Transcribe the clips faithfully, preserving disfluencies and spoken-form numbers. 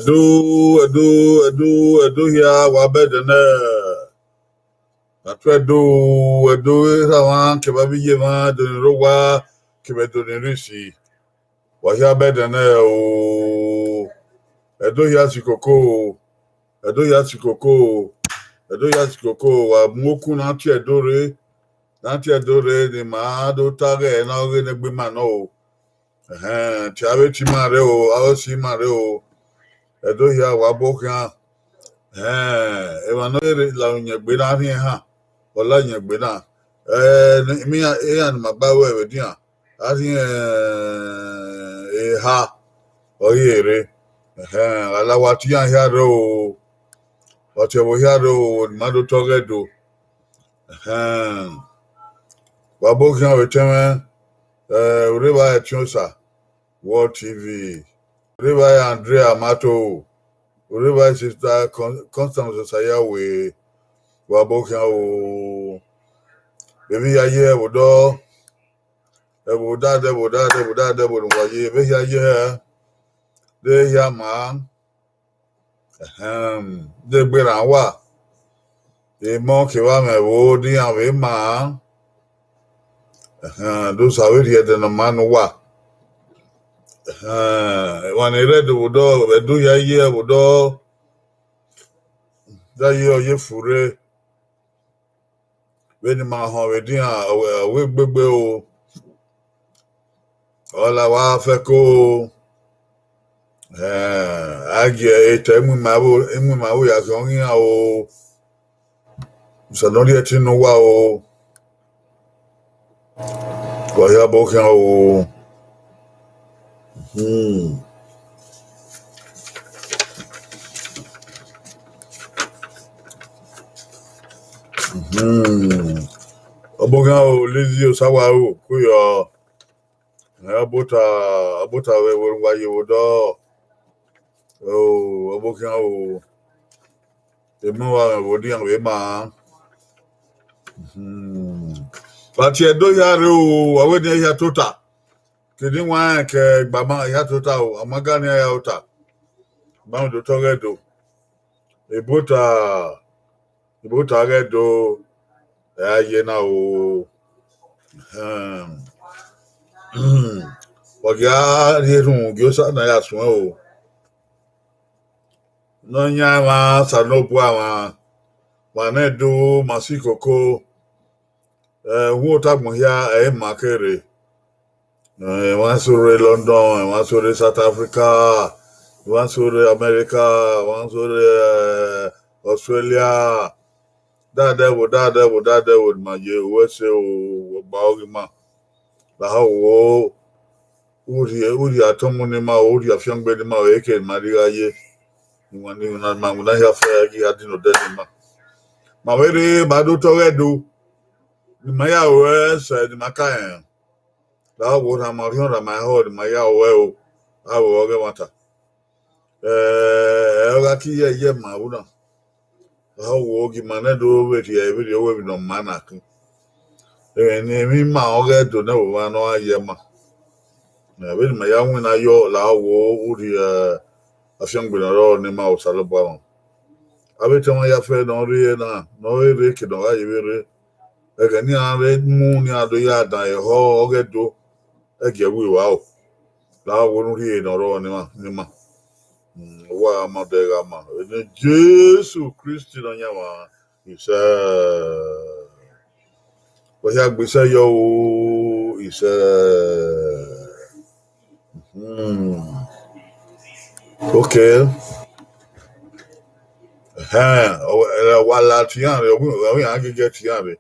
Ẹdo, Ẹdo, Ẹdo, Ẹdo hia, wa bẹdẹ nẹ. A tu Ẹdo, Ẹdo erha mwa, kevbe avbe iye mwa, Ẹdo ni rre owa, kevbe Ẹdo ni rre isi. Wa hia bẹdẹ nẹ o. Ẹdo hia si koko o. Ẹdo hia si koko o. Ẹdo hia si koko o. Wa mu okun na tie Ẹdo rre. Na tie Ẹdo rre, ne ima do ta ghe ne ọ ghe ne egbe ima nọ o. Ẹhẹn, tie avbe tie ima rre o, avbe si ima rre o. Ẹdo hia wa bọ khian. Ẹhẹn, emwa ne ọ rre la uyẹn egbe na rhiẹn ehan, ọ la uyẹn egbe na. Ẹ, ne, ima iran, iran ni ma gba ru ẹvbo edian, a rhiẹn, ẹ, eha, ọ ghi rre. Ẹhẹn, a la wa tie iran hia rre o, wa tie ẹvbo hia rre o, ne ima do tọ ghe Ẹdo. Ẹhẹn. Wa bọ khian vbe tẹmwẹ, ẹ, urre evba Ẹtin Osa, World T V. Urre evba Andrea Mato, urre evba sister Con-, Constance Osayawe, wa bọ khian o. Emwi hia ye ẹvbo dọ, ẹvbo da, ẹvbo da, ẹvbo da, ẹvbo ne uwa ye, emwi hia ye hẹ, de hia ma. Ẹhẹn, de gberra uwa. Emọ kevbe amwẹ ẹvbo de iran vbe ma. Ẹhẹn, do sa vbe rhie ẹdẹ ne ọ ma ne uwa. Ẹhẹn, emwa ni rre Ẹdo vbe odọ, Ẹdo hia ye vbe odọ, da ye ọ ye furre. Vbene ima họn vbe edian, ọ wẹ, ọ wẹ gbegbe o. Ọ la wa fẹko o. Ẹhẹn, a gie etẹ iwinna vbe, iwinna vbe ya khian ọghe iran o. Osa ne ọ rhie ẹtin ne uwa o. Wa hia bọ khian o. Hmm. Hmm. Ọ bọ khian o, Lizzy Osawa o, kuyọ. Ẹ, ọ bọ ota, ọ bọ ota vbe, vbe wa ye vbe odọ. O, ọ bọ khian o. Emọ wa mwẹ vbe odian vbe ma. Hmm. But Ẹdo hia rre o, wa wẹ ne hia tota. Kede iwẹn ke igbama hia tota o, amaga ne a ya ota. Gbanmwẹ do tọ ghe Ẹdo. Ebota, ebota ghe Ẹdo, ẹ a ye na o. Ahem. Wa gia rhie erhunmwu gie Osa na ya suẹn o. Nọyaẹnmwa Osanobua mwa, ma nẹ do, ma si koko, eh, uhunmwu otagbọn hia ẹ i ma kere. Eh, emwa so rre London, emwa so rre South Africa, emwa so rre America, emwa so rre, eh, Australia. Dadẹ vbo, dadẹ vbo, dadẹ vbo ne ima ye, uwẹ sẹ o, wẹ gba ọghe ima. Lahọ wo, u rhie, u rhie atọmọ ne ima, u rhie afiangbe ne ima, eke ne ima rhie gha ye. Iwinna, iwinna ne ima winna hia fẹ ghi gha dinna odẹ ne ima. Ma vbe rre, ma do tọ ọghẹ do, ne ima ya ruẹ sẹ ne ima ka rẹn. Lahọ wo, rhan ma orhiọn, rhan ma ehọ ne ima ya ruẹ o, a vbe ọghe ẹmwata. Eh, ọ gha ki ye, ye ma vbuna. Lahọ wo, gie ima nẹ do vbe rhie, vbe rhie owẹ emwi ne ọ ma na khin. Emwi ne emwi ima ọghe do nẹ vbe ọmwa ne ọ gha ye ma. Eh, vbene ima ya winna yọ, lahọ wo, u rhie, eh, afiangbe ne ọ rrọọ ne ima, Osanobua mwa. Avbe etẹn mwa ya fẹ ne ọ rre na, ne ọ rre ke ne ọ gha ye vbe rre. Ẹghẹ ne iran rre mu ne iran do ya dan ehọ ọghe do, ẹgiẹ vbe evba o. Lahọ wo, ne u rhie ne ọ rrọọ ne ima, ne ima. Mm, uwa gha ma, odẹ gha ma. Vbe eni Jesu Kristi Nọyaẹnmwa, isẹ. Wẹ hia gbe isẹ yọ o, isẹ. Hmm. Okay. Ẹhẹn, ọ, ẹ, wa la tian rre, ọ, ọ, iran gẹgẹ tian rre.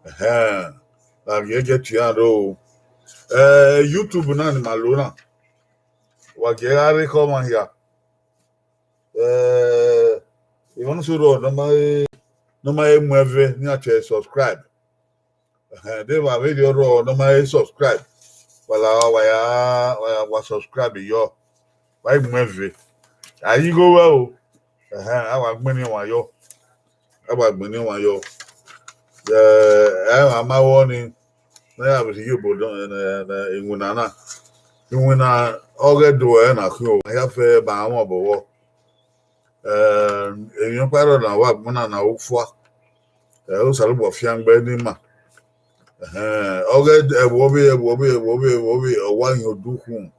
Ẹhẹn, la gẹgẹ tian rre o. Eh, YouTube na ne ima lo na. Wa gie gha rre ekhọe ọmwa hia. Eh, emwa ne ọ so rrọọ ne ọ ma he, ne ọ ma he mu ẹve, ne iran tie subscribe. Ẹhẹn, deghẹ emwa vberriọ rrọọ ne ọ ma he subscribe, wa la, wa ya, wa ya, wa subscribe yọ, wa i mu ẹve. A i ghi igho ruẹ o. Ẹhẹn, a wa gbẹn eni ọmwa yọ. A wa gbẹn eni ọmwa yọ. Eh, ẹ ma ma vbọ ni, ne a ya vbe rhie iyobọ ne, ne, ne iwinna na. Iwinna ọghe do ẹre na khian o, a ya fẹ ma mwẹ obọ vbọ. Eh, emwi ọkpa rrọọ na wa gbọna na ru fua. Eh, Osanobua fiangbe ne ima. Ẹhẹn, ọghe ẹvbo ọvbehe, ẹvbo ọvbehe, ẹvbo ọvbehe, ẹvbo ọvbehe, ọ wa hin odukhunmwu.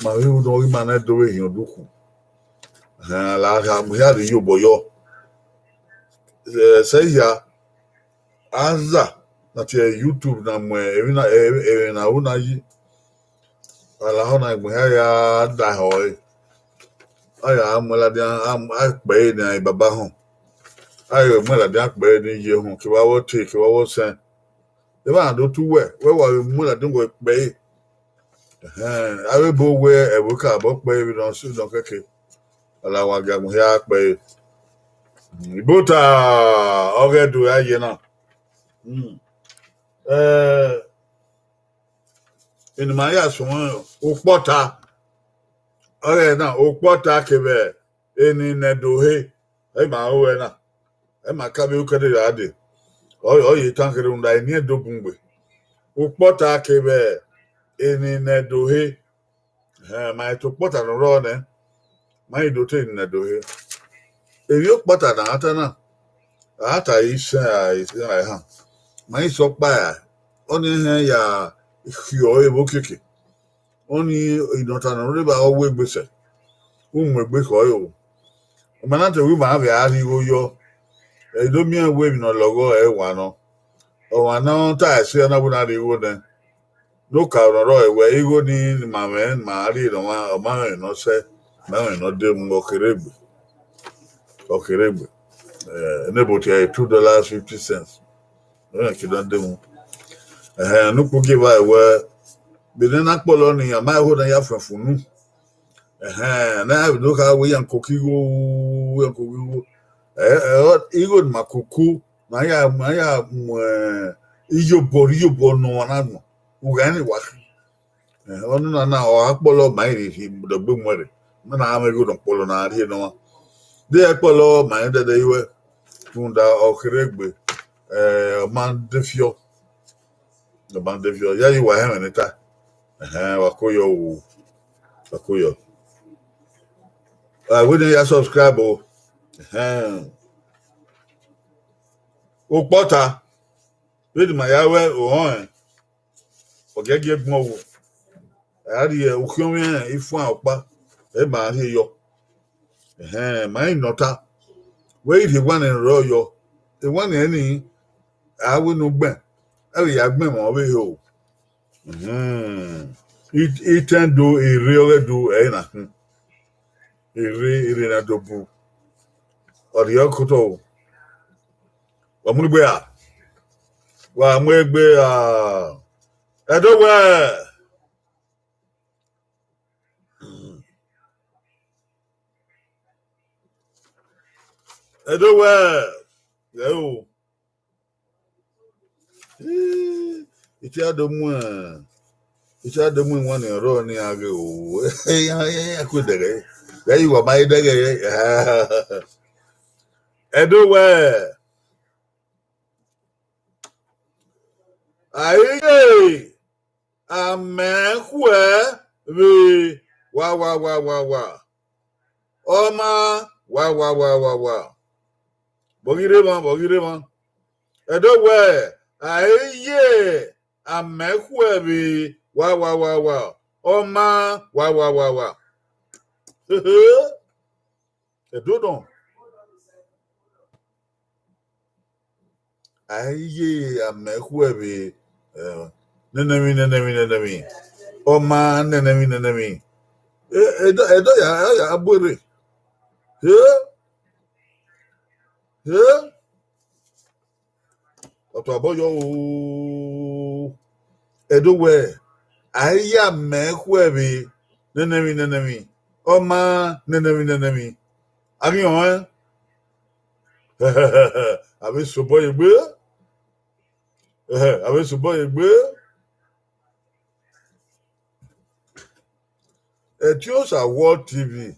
Ma vbe ru ne ọ ghi ma nẹ do vbe hin odukhunmwu. Ẹhẹn, la gha mu hia rhie iyobọ yọ. Eh, sẹ hia, aza na tie YouTube na mu emwi na, emwi, emwi na ru na yi. Alahọ na, egbọn hia ya da ehọ ẹre. A ya mu ladian, a, a kpẹ ẹre ne a baba họn. A ya mu ladian kpẹ ẹre ne iye họn, kevbe avbe ọtẹn, kevbe avbe ọsẹn. Evba na do tu wẹ, wẹ wa vbe mu ladian wẹ kpẹ ẹre. Ẹhẹn, avbe ebo wẹ ẹvbo ka bọ kpẹ ẹre vbe nọ su nọ kẹkẹ. Ala wa gia mu hia kpẹ ẹre. Ibota, ọghe do ya ye na. Hmm. Eh, eni ma ya suẹn ukpọta. Ọghe na, ukpọta kevbe eni ne ẹdẹ ohe, ẹ ma ru ẹre na, ẹ ma ka vbe ukẹdẹ ra dee. Ọ, ọ ye tan kherhe rhunmwuda eni ẹdẹ obungbe. Ukpọta kevbe eni ne ẹdẹ ohe. Ẹhẹn, ma i ta ukpọta ne ọ rrọọ nẹ, ma i do te eni ne ẹdẹ ohe. Emwi ukpọta ne a ta na, a ta isẹn, a isẹn a han. Ma i sẹ ọkpa ra, ọnii hẹn ya khiọ ẹvbo keke. Ọnii, inọta ne ọ rre evba ọ wegbe sẹ, u mu egbe khọ ẹre o. Ọ ma na te wẹ ima vbe a rhie igho yọ, ẹ i do miẹn wẹ emwi ne ọ lọghọ ẹre wa nọ. Ọmwa ne ọ ta ẹse na wẹ na rhie igho nẹ, ne okaro ne ọ rrọọ wẹ igho ni ne ima mwẹ, ne ima rhie ne ọmwa, ọ ma mwẹ emwi ne ọ sẹ, ma mwẹ emwi ne ọ de mu, ọ kere egbe. Ọ kere egbe. Eh, ne ebo tie two dollars fifty cents. Ẹmwẹ ke na de mu. Ẹhẹn, ne ukpo gie evba wẹ, vbe ne na kpọlọ ni, a ma ho ne a ya fuẹn funu. Ẹhẹn, ne a vbe do kha wẹ iran koko igho, iran koko igho. Ẹ, ẹ, igho ne ima koko, ma ya, ma ya mu, eh, iyobọ, iyobọ ne ọmwa na nọ. Ugha ni wa khin. Eh, ọnọna na, ọ gha kpọlọ ma i rhie dọgbe muẹn rre. Ma na mwẹ igho ne ọ kpọlọ na rhie nọ ọmwa. De ẹ kpọlọ ma i dẹdẹ iwẹ, rhunmwuda ọ kere egbe, eh, ọ ma de fiọ. Ọ ma de fiọ. Ya yi wa hẹmwẹ ne ta. Ẹhẹn, wa ko yọ o. Wa ko yọ. A wẹ ne ya subscribe o. Ẹhẹn. Ukpọta. Vbene ima ya ruẹ ohọnrẹn, ọ giẹgiẹ gbọn wo. A rhie ukhiọnmwi ifuan ọkpa, ẹ ma rhie yọ. Ehẹn, ma i nọ ọta. Wẹ i rhie ewanniẹn rrọọ yọ, ewanniẹn ni, a wẹ ne u gbẹn, ẹ vbe ya gbẹn mwẹ ọvbehe o. Itẹn do, erre ọghẹ do, ẹ i na khin. Erre, erre na do bu. Ọ rhie ọkotọ o. Wa mu egbe ra? Wa mu egbe ra? Ẹdo wẹ, Ẹdo wẹ, ẹ o. Ii, itia do mu, itia do mu iwanniẹn rrọọ ne iran ghe o. Iran, iran ku dẹghẹ. Vbe yi wa ma ye dẹghẹ. Ẹdo wẹ, a i ye amẹ khuẹ vbe wa wa wa wa wa. Ọ ma wa wa wa wa wa. Vbe ọ ghi rre emwa, vbe ọ ghi rre emwa. Ẹdo wẹ, a i ye amẹ khuẹ vbe wa wa wa wa. Ọ ma wa wa wa wa. Ẹdo nọ. A i ye amẹ khuẹ vbe, eh, nene emwi, nene emwi, nene emwi. Ọ ma nene emwi, nene emwi. Eh, Ẹdo, Ẹdo ya, ya bu erre. Eh? Eh? Ọ tua obọ yọ o. Ẹdo wẹ, a i ye amẹ khuẹ vbe nene emwi, nene emwi. Ọ ma nene emwi, nene emwi. A ghi họn ẹn. A vbe sobọ ye egbe. A vbe sobọ ye egbe. Etiosa World T V,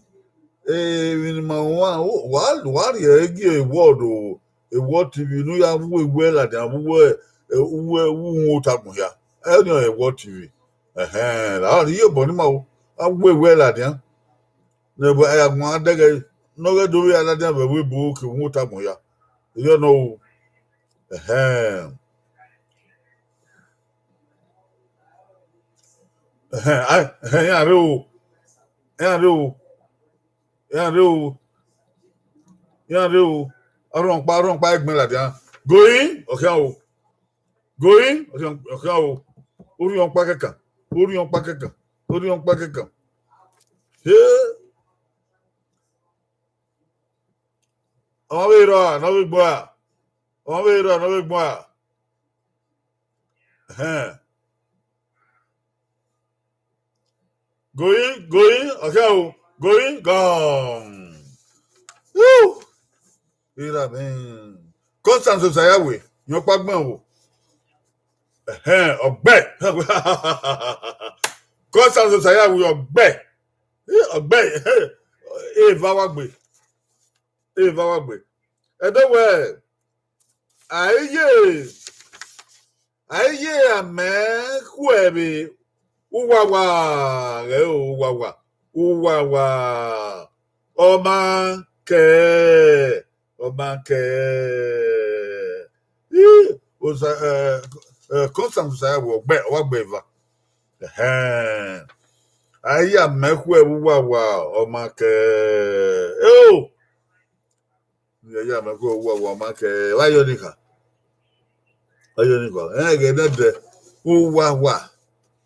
emwi ne ima wan, wa, wa rhie gie World o, e World T V ne u ya wu ewẹ ladian, vbe uwu, eh, uwu, uwu uhunmwu otagbọn hia. Ẹ ni ọre World T V. Ẹhẹn, ra rhie obọ ne ima wu, a wu ewẹ ladian. Ne ẹvbo a ya guan dẹghẹ, ne ọ ghẹ do vbe a ladian vbe ẹvbo ebo ke uhunmwu otagbọn hia. Erriọ nọ o. Ẹhẹn. Ẹhẹn, a, ẹhẹn, iran rre o. Iran rre o. Iran rre o. Iran rre o. Ọrhuọnkpa, ọrhuọnkpa ẹgbẹn ladian. Going, ọ khian o. Going, ọ khian, ọ khian o. Orhiọnkpa kẹkan. Orhiọnkpa kẹkan. Orhiọnkpa kẹkan. He. Ọmọ vbe rrọọ, ne ọ vbe gbua. Ọmọ vbe rrọọ, ne ọ vbe gbua. Ẹhẹn. Going, going, ọ khian o, going, gone. Woo! Ira mi. Constance Osayawe, yan ọkpa gbẹn wo. Ẹhẹn, ọgbẹ. Constance Osayawe, ọgbẹ. Ọgbẹ. Eva wa gbe. Eva wa gbe. Ẹdo wẹ, a i ye, a i ye amẹ khuẹ vbe uwawa, ghẹ o, uwawa, uwawa, ọ ma kẹ, ọ ma kẹ. Ii, Osa-, eh, eh, Constance Osayawe, ọgbẹ, ọ wa gbe eva. Ẹhẹn. A i ye amẹ khuẹ vbe uwawa, ọ ma kẹ. Eo! Iran ya mẹ ko uwawa, ọ ma kẹ, wa yọ ni kha. Wa yọ ni kha. Ẹghẹ nẹdẹ, uwawa.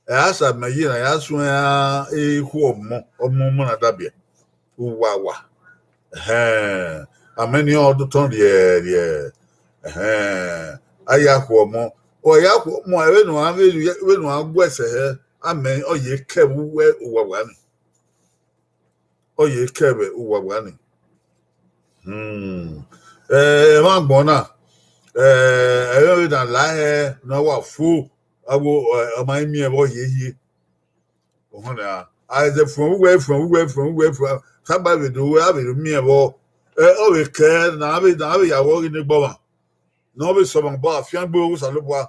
Ẹ a sa mẹ ye na ya suẹn a, ikhuo ọmọ, ọmọ, ọmọ na dabiẹ. Uwawa. Ẹhẹn. Amẹ ni ọ do tọn rhiẹrhiẹ. Ẹhẹn. A ya khuọ ọmọ. Ọ ya khuọ ọmọ, vbene uwa vbe, vbene uwa gu ẹsẹ hẹ, amẹ ọ ye kẹ vbe uwẹ uwawa ni. Ọ ye kẹ vbe uwawa ni. Hmm. Eh, ẹmwẹ agbọn na, eh, ẹre na la hẹ ne ọ wa fo, avbe, eh, ọ ma i miẹn vbe ọ ye ye. Ọhọn na, a zẹ fuẹn uwẹ, fuẹn uwẹ, fuẹn uwẹ, fuẹn, saba vbe do wẹ, a vbe do miẹn vbọ. Eh, ọ vbe kẹ, na vbe, na vbe ya vbọ ghi ne gbọmwa. Ne ọ vbe sẹ ọmwa obọ, a fiangbe Osanobua.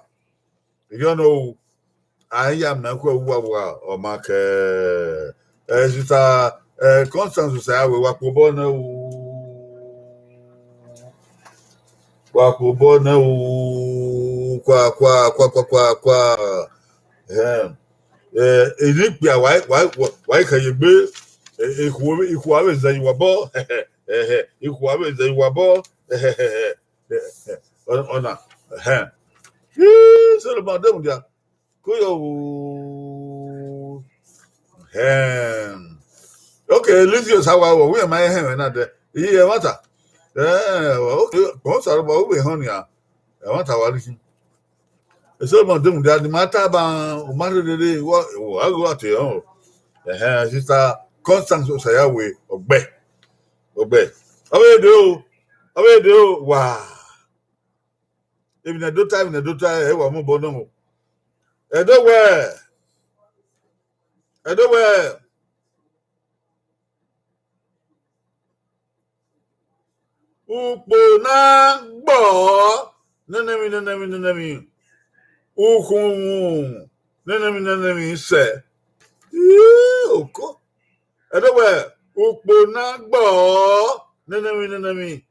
Erriọ nọ o, a i ya mẹ khuẹ uwawa, ọ ma kẹ. Eh, sister, eh, Constance Osayawe, wa kpobọ nẹ o. Wa kpobọ nẹ o. Kwa, kwa, kwa, kwa, kwa, kwa. Eh. Eh, eni ikpia wa, wa, wa, wa i khẹ ye egbe, eh, ikhuo, ikhuo avbe zẹ ye uwa obọ, eh, eh, ikhuo avbe zẹ ye uwa obọ, eh, eh, eh, eh, ọ, ọna, eh. Ih, Solomon de mudia, ko yo wu. Eh. Okay, Lizzie Osawa, wo, we ma hẹn mwẹ na dẹ. Iye ẹmwata. Eh, okay, kpọn Osawa, wo vbe họn nia. Ẹmwata wa listen. Solomon de mudia, ni ma taba, u ma rherhe re, wo, wo, a ghi wa te họn. Eh, Sister Constance Osayawe, ọgbẹ. Ọgbẹ. Ọ vbe de o, ọ vbe de o, wa. Emwi ne Ẹdo ta, emwi ne Ẹdo ta, ẹ wa mu obọ nọ. Ẹdo wẹ, Ẹdo wẹ, ukpo na gbọ, nene emwi, nene emwi, nene emwi, ukhunmwu, nene emwi, nene emwi sẹ. Ii, oko. Ẹdo wẹ, ukpo na gbọ, nene emwi, nene emwi,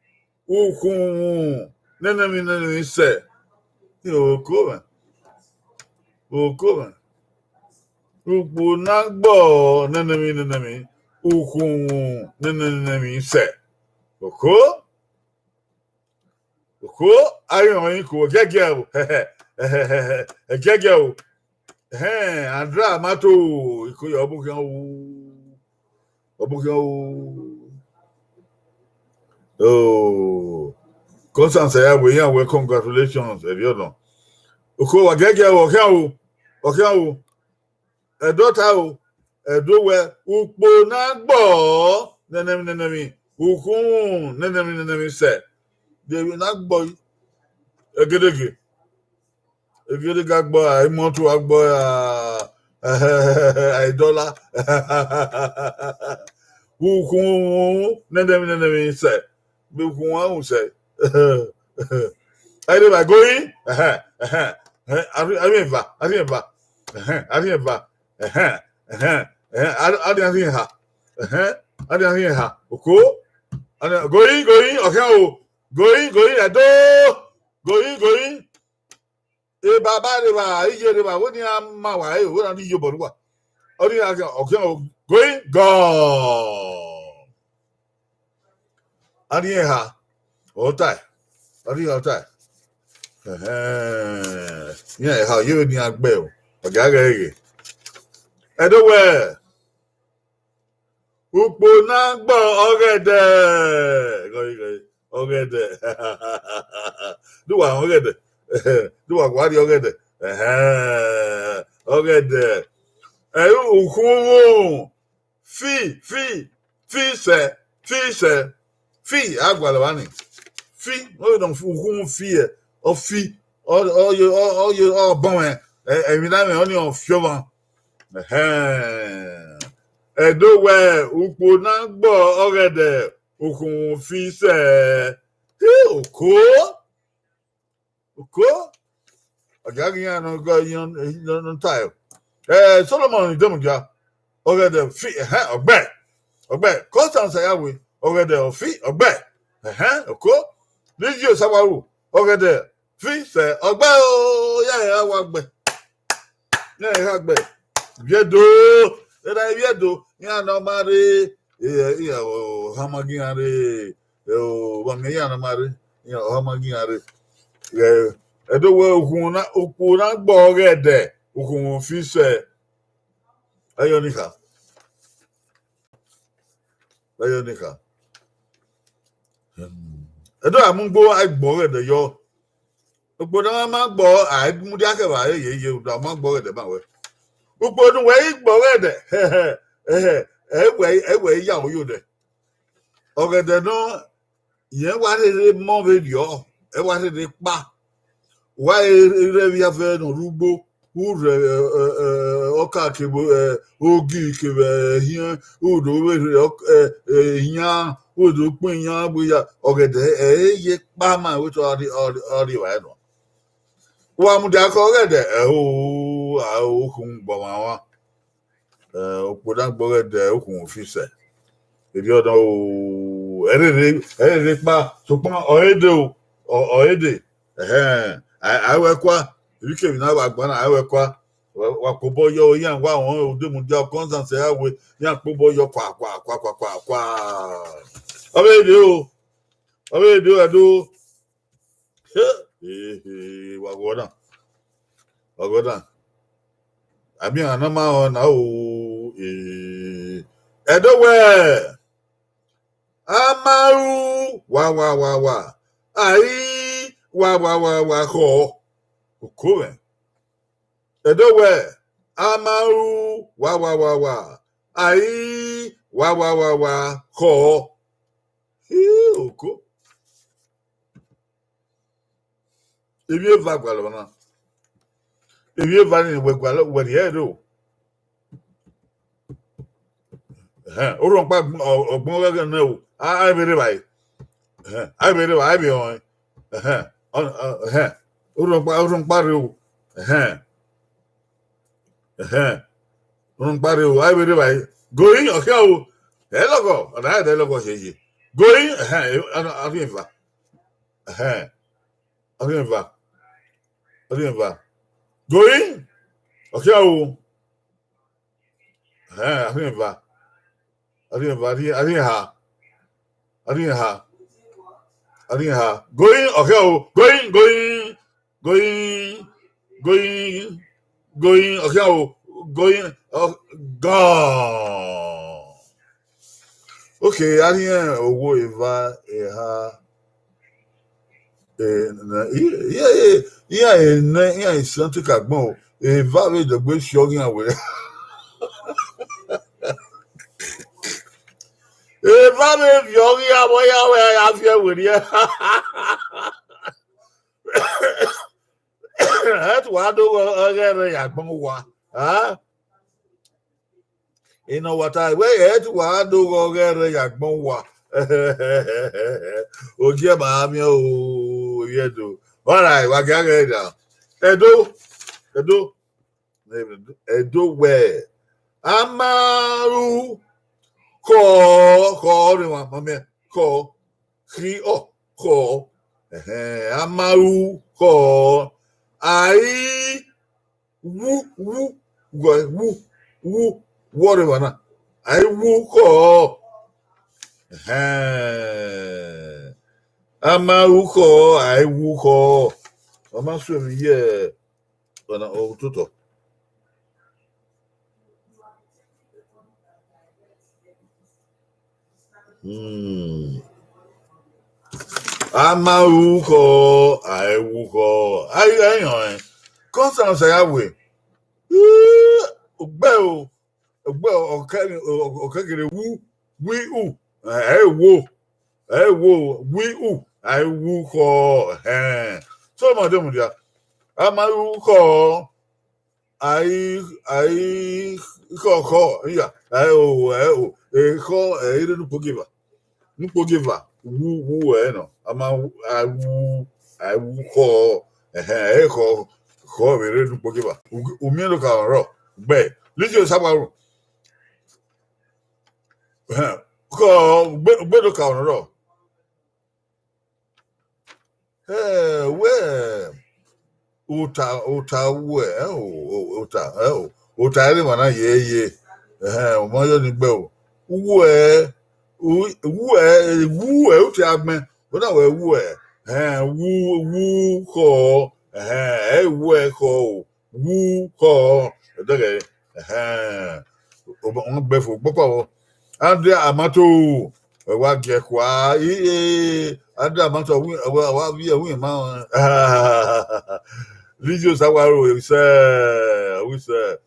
ukhunmwu, nene emwi, nene emwi sẹ. Oko mwẹ. Oko mwẹ. Ukpo na gbọ, nene emwi, nene emwi, ukhunmwu, nene emwi, nene emwi sẹ. Oko. Oko, a ghi rẹn ọnrẹn iko, ẹgiẹgiẹ o. Ẹgiẹgiẹ o. Ẹhẹn, Andra ma to, iko ya ọ bu khian o. Ọ bu khian o. Oh, Constance ya wẹ, iran wẹ congratulations, ẹvbi ọdọn. Oko, wa giẹgiẹ o, ọ khian o. Ọ khian o. Ẹdo ta o, Ẹdo wẹ, ukpo na gbọ, nene emwi, nene emwi, ukhunmwu, nene emwi, nene emwi sẹ. De emwi na gbọ, egedege. Egedege agbọ, imoto agbọ, aidọla. Ukhunmwu, nene emwi, nene emwi sẹ. Vbe ukhunmwu a ru sẹ. Ẹre vba gori, ẹhẹn, ẹhẹn, ẹhẹn, a rhiẹn eva, a rhiẹn eva, ẹhẹn, a rhiẹn eva, ẹhẹn, ẹhẹn, ẹhẹn, a, a rhiẹn, a rhiẹn eha, ẹhẹn, a rhiẹn, a rhiẹn eha, oko, a rhiẹn, gori, gori, ọ khian o, gori, gori, Ẹdo, gori, gori. Ebaba rre evba, iye rre evba, wẹ ne iran ma wa ẹre, wẹ na ni ye obọ rre uwa. Ọ ni gha khian, ọ khian o, gori, gọ. A rhiẹn eha, ọ tae, a rhiẹn eha, ọ tae. Ẹhẹn, iran eha, ọ yevbe ne iran gbe o, ọ gia ghẹ ghe. Ẹdo wẹ, ukpo na gbọ ọghẹdẹ. Gọre, gọre, ọghẹdẹ. Do wa rẹn ọghẹdẹ? Do wa gua rrie ọghẹdẹ? Ẹhẹn, ọghẹdẹ. Ẹ i re ukhunmwu. Fi, fi, fi sẹ, fi sẹ. Fi, a gualọ vba ni. Fi, ọ vbe nọ ukhunmwu fi ẹ, ọ fi, ọ, ọ ye, ọ, ọ ye, ọ bọ mwẹ, ẹ, emwi na mwẹ, ọnii ọ fi ọmwa. Ẹhẹn. Ẹdo wẹ, ukpo na gbọ ọghẹdẹ, ukhunmwu fi sẹ. Hi, oko. Oko. Ọ gia ghi iran ne ọ gọ, iran ne ọ tae. Eh, Solomon Idemudia, ọghẹdẹ fi, ẹhẹn, ọgbẹ. Ọgbẹ. Constance Ayawe, ọghẹdẹ ọ fi, ọgbẹ. Ẹhẹn, oko. Lizzie Osawaru, ọghẹdẹ fi sẹ, ọgbẹ o, ya ẹre wa gbẹ. Ya ẹre gha gbẹ. Vbi Ẹdo, ẹre vbi Ẹdo, iran ne ọ ma rre, eh, iran ọ ma gi iran rre, eh, o, wa miẹn iran ne ọ ma rre, iran ọ ma gi iran rre. Eh, Ẹdo wẹ ukhunmwu na, ukpo na gbọ ọghẹdẹ, ukhunmwu fi sẹ. Ẹyọ ni kha. Ẹyọ ni kha. Ẹdo a mu ugbo, a gbọ ọghẹdẹ yọ. Ukpo ne a ma gbọ, a i mudia khẹ vba, eye, eye, rhunmwuda ọ ma gbọ ọghẹdẹ ma wẹ. Ukpo ne uwẹ i gbọ ọghẹdẹ, ẹ wẹ, ẹ wẹ ya aro yo nẹ. Ọghẹdẹ nọ, irẹn wa rherhe mọ vberriọ, ẹ wa rherhe kpa. Wa rre vbe avẹ ne ọ rre ugbo, u rre, ẹ, ẹ, ẹ, ọka kevbe, ẹ, ogi kevbe, ẹ, ehiẹn, u do vbe rre ọk-, ẹ, ẹ, iyan, u do kpọn iyan gbe ya, ọghẹdẹ, ẹ, ẹ ye kpa ma, wẹ te ọ rri, ọ rri, ọ rri evbare nọ. Wa mudia ke ọghẹdẹ, ẹ, o, a, o, ukhunmwu gbọmwa mwa. Eh, ukpo na gbọ ọghẹdẹ, ukhunmwu fi sẹ. Erriọ nọ o, ẹ rherhe, ẹ rherhe kpa, sokpan ọ i re dee o, ọ, ọ i re dee. Ẹhẹn, a, a i wẹ kua, emwikemwi ne a vbe gba na, a i wẹ kua. Wa, wa kpobọ yọ, iran wa wọn ode mudia, Constance ya wẹ, iran kpobọ yọ kwa, kwa, kwa, kwa, kwa, kwa. Ọ vbe de o. Ọ vbe de o, Ẹdo. He, he, he, wa gọna. Wa gọna. Ami iran na ma rẹn na o. Eh. Ẹdo wẹ, a ma ru wa, wa, wa, wa. Ai, wa, wa, wa, wa, khọ. Oko mwẹ. Ẹdo wẹ, a ma ru wa, wa, wa, wa. Ai, wa, wa, wa, wa, khọ. Hi, oko. Emwi eva gualọ na. Emwi eva ni wẹ gualọ, wẹ rhie ẹre o. Ẹhẹn, orhunmwuda ọgbọn ghẹghẹ nẹ o. A, a vbe rre evbare. Ẹhẹn, a vbe rre evbare, a vbe rọnrẹn. Ẹhẹn, ọ, ọ, ẹhẹn, orhunmwuda, orhunmwuda rre o. Ẹhẹn. Ẹhẹn. Orhunmwuda rre o, a vbe rre evbare. Going, ọ khian o. Ẹ lọghọ, ọ na ẹdẹ lọghọ hiehie. Going, ẹhẹn, a, a, a rhie eva. Ẹhẹn. A rhie eva. A rhie eva. Going, ọ khian o. Ẹhẹn, a rhie eva. A rhie eva, a rhie, a rhie eha. A rhie eha. A rhie eha. Going, ọ khian o. Going, going, going, going, going, ọ khian o. Going, ọ, gone. Okay, a rhie owo eva, eha. Eh, nẹ, i, i, i, iran enẹ, iran isian te ka gbọn o. Eva vbe dọgbe si ọghe iran were. Eva vbe viọ ọghe iran vbe ọ ya wẹ ya viẹ werriẹ. Ẹ tu wa do ọghẹ rẹ ya gbọn uwa. Ah? Enough water, wẹ ẹ tu wa do ọghẹ rẹ ya gbọn uwa. Ogie ma miẹn o, yẹ do. All right, wa gia ghẹ da. Ẹdo, Ẹdo, Ẹdo wẹ, a ma ru khọ, khọ, ọrẹn wa, ma miẹn, khọ, khi ọ, khọ. Ẹhẹn, a ma ru khọ. Ai, wu, wu, wu, wu, wu ọrẹn wa na. Ai wu khọ. Ẹhẹn. A ma ru khọ, ai wu khọ. Ọ ma suẹn vbe iye ọna ototọ. Hmm. A ma ru khọ, ai wu khọ. Ai, ai, họn, eh. Constance ya wẹ, ii, ugbẹ o, ugbẹ ọkẹ, ọkẹ gele wu, wi u, ẹ wo, ẹ wo, wi u, ai wu khọ, ẹhẹn. So ma de mudia, a ma ru khọ, ai, ai, khọ, khọ, iya, ai o, ai o, ekhọ, ẹ i re ne ukpogieva. Ne ukpogieva, wu, wu, ẹ nọ. A ma wu, a wu, a wu khọ, ẹhẹn, ẹ khọ, khọ vbe rre ne ukpogieva. U, u miẹn do ka ọnrọ, gbe, Lizzie Osawaru. Ẹhẹn, khọ, gbe, gbe do ka ọnrọ. Ẹ, wẹ, ota, ota wu ẹ, ẹ o, o, ota, ẹ o, ota ẹre emwa na ye ye. Ẹhẹn, ọmọ yọ ni gbe o. Wu ẹ, u-, wu ẹ, wu ẹ, u tie agbẹn, ọ na wẹ wu ẹ. Ẹhẹn, wu, wu khọ, ẹhẹn, ẹ wu ẹ khọ o. Wu khọ, ẹdẹghẹ, ẹhẹn, ọ gbe fo gbọkpa vbọ. Andrea Amato, ẹ wa gie khua, i, e, Andrea Amato, wi, ẹ wa, wa viẹ wi ma. Lizzie Osawaru, ẹ sẹ, ẹ sẹ.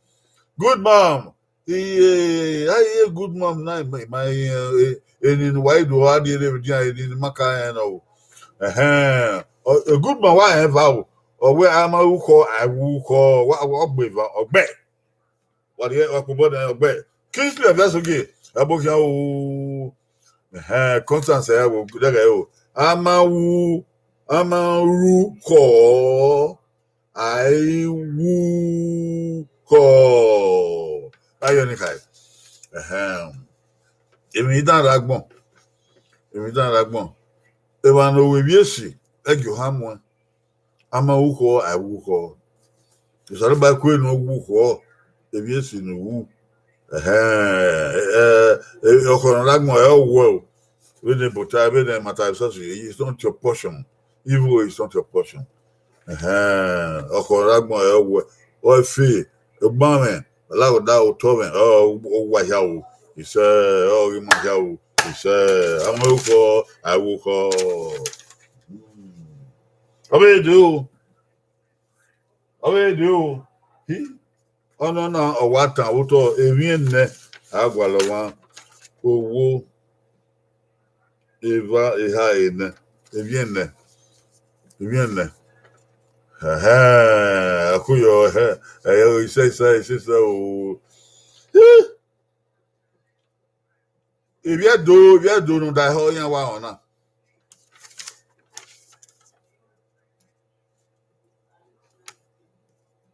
Good mom. Iye, a ye good mom na, ma, ma, eh, eh, eni ne uwa i do gha rrie rre vbe edian, eni ne ma ka rẹn nọ o. Ẹhẹn. Ọ, eh, good mom wa rẹn eva o. Ọ wẹ a ma ru khọ, a wu khọ, wa, wa, ọ gbe eva, ọ gbe. Wa rhie, wa kpobọ nẹ, ọ gbe. Kingsley Ẹviasogie, ebo khian o. Ẹhẹn, Constance, ẹ wo, dẹghẹ o. A ma wu, a ma ru khọ, ai wu khọ. Ayọ ni khae. Ẹhẹn. Emwi dan rre agbọn. Emwi dan rre agbọn. Emwa ne ovbi esi, ẹgie ohan muẹn. A ma ru khọ, ai wu khọ. Osanobua kue ne ọ wu khọ, emwi esi ne u wu. Ẹhẹn, ẹ, ẹ, ọkhọ ne ọ na gbọn ẹ, ọ wẹ o. Vbene bota, vbene mata, it's not your portion. Evil is not your portion. Ẹhẹn, ọkhọ ne ọ na gbọn ẹ, ọ wẹ, ọ fe, ọgbanmwẹ, ọlaghodaro, otọ mwẹ, ọ, ọ wa hia o, isẹ, ọ ghi ma hia o, isẹ, a mwẹ okhọ, a ru okhọ. Ọ vbe de o. Ọ vbe de o. Hi, ọnọna ọ wa tan vbe otọ emwi ẹnẹ, a gualọ ọmwa, owo, eva, eha, enẹ, emwi ẹnẹ, emwi ẹnẹ. Ẹhẹn, ẹkuyọ, ẹhẹn, ẹyẹ, isẹ, isẹ, isẹ, isẹ o. Hi. Ivbi Ẹdo, ivbi Ẹdo ne ọ da ehọ iran wa rẹn na.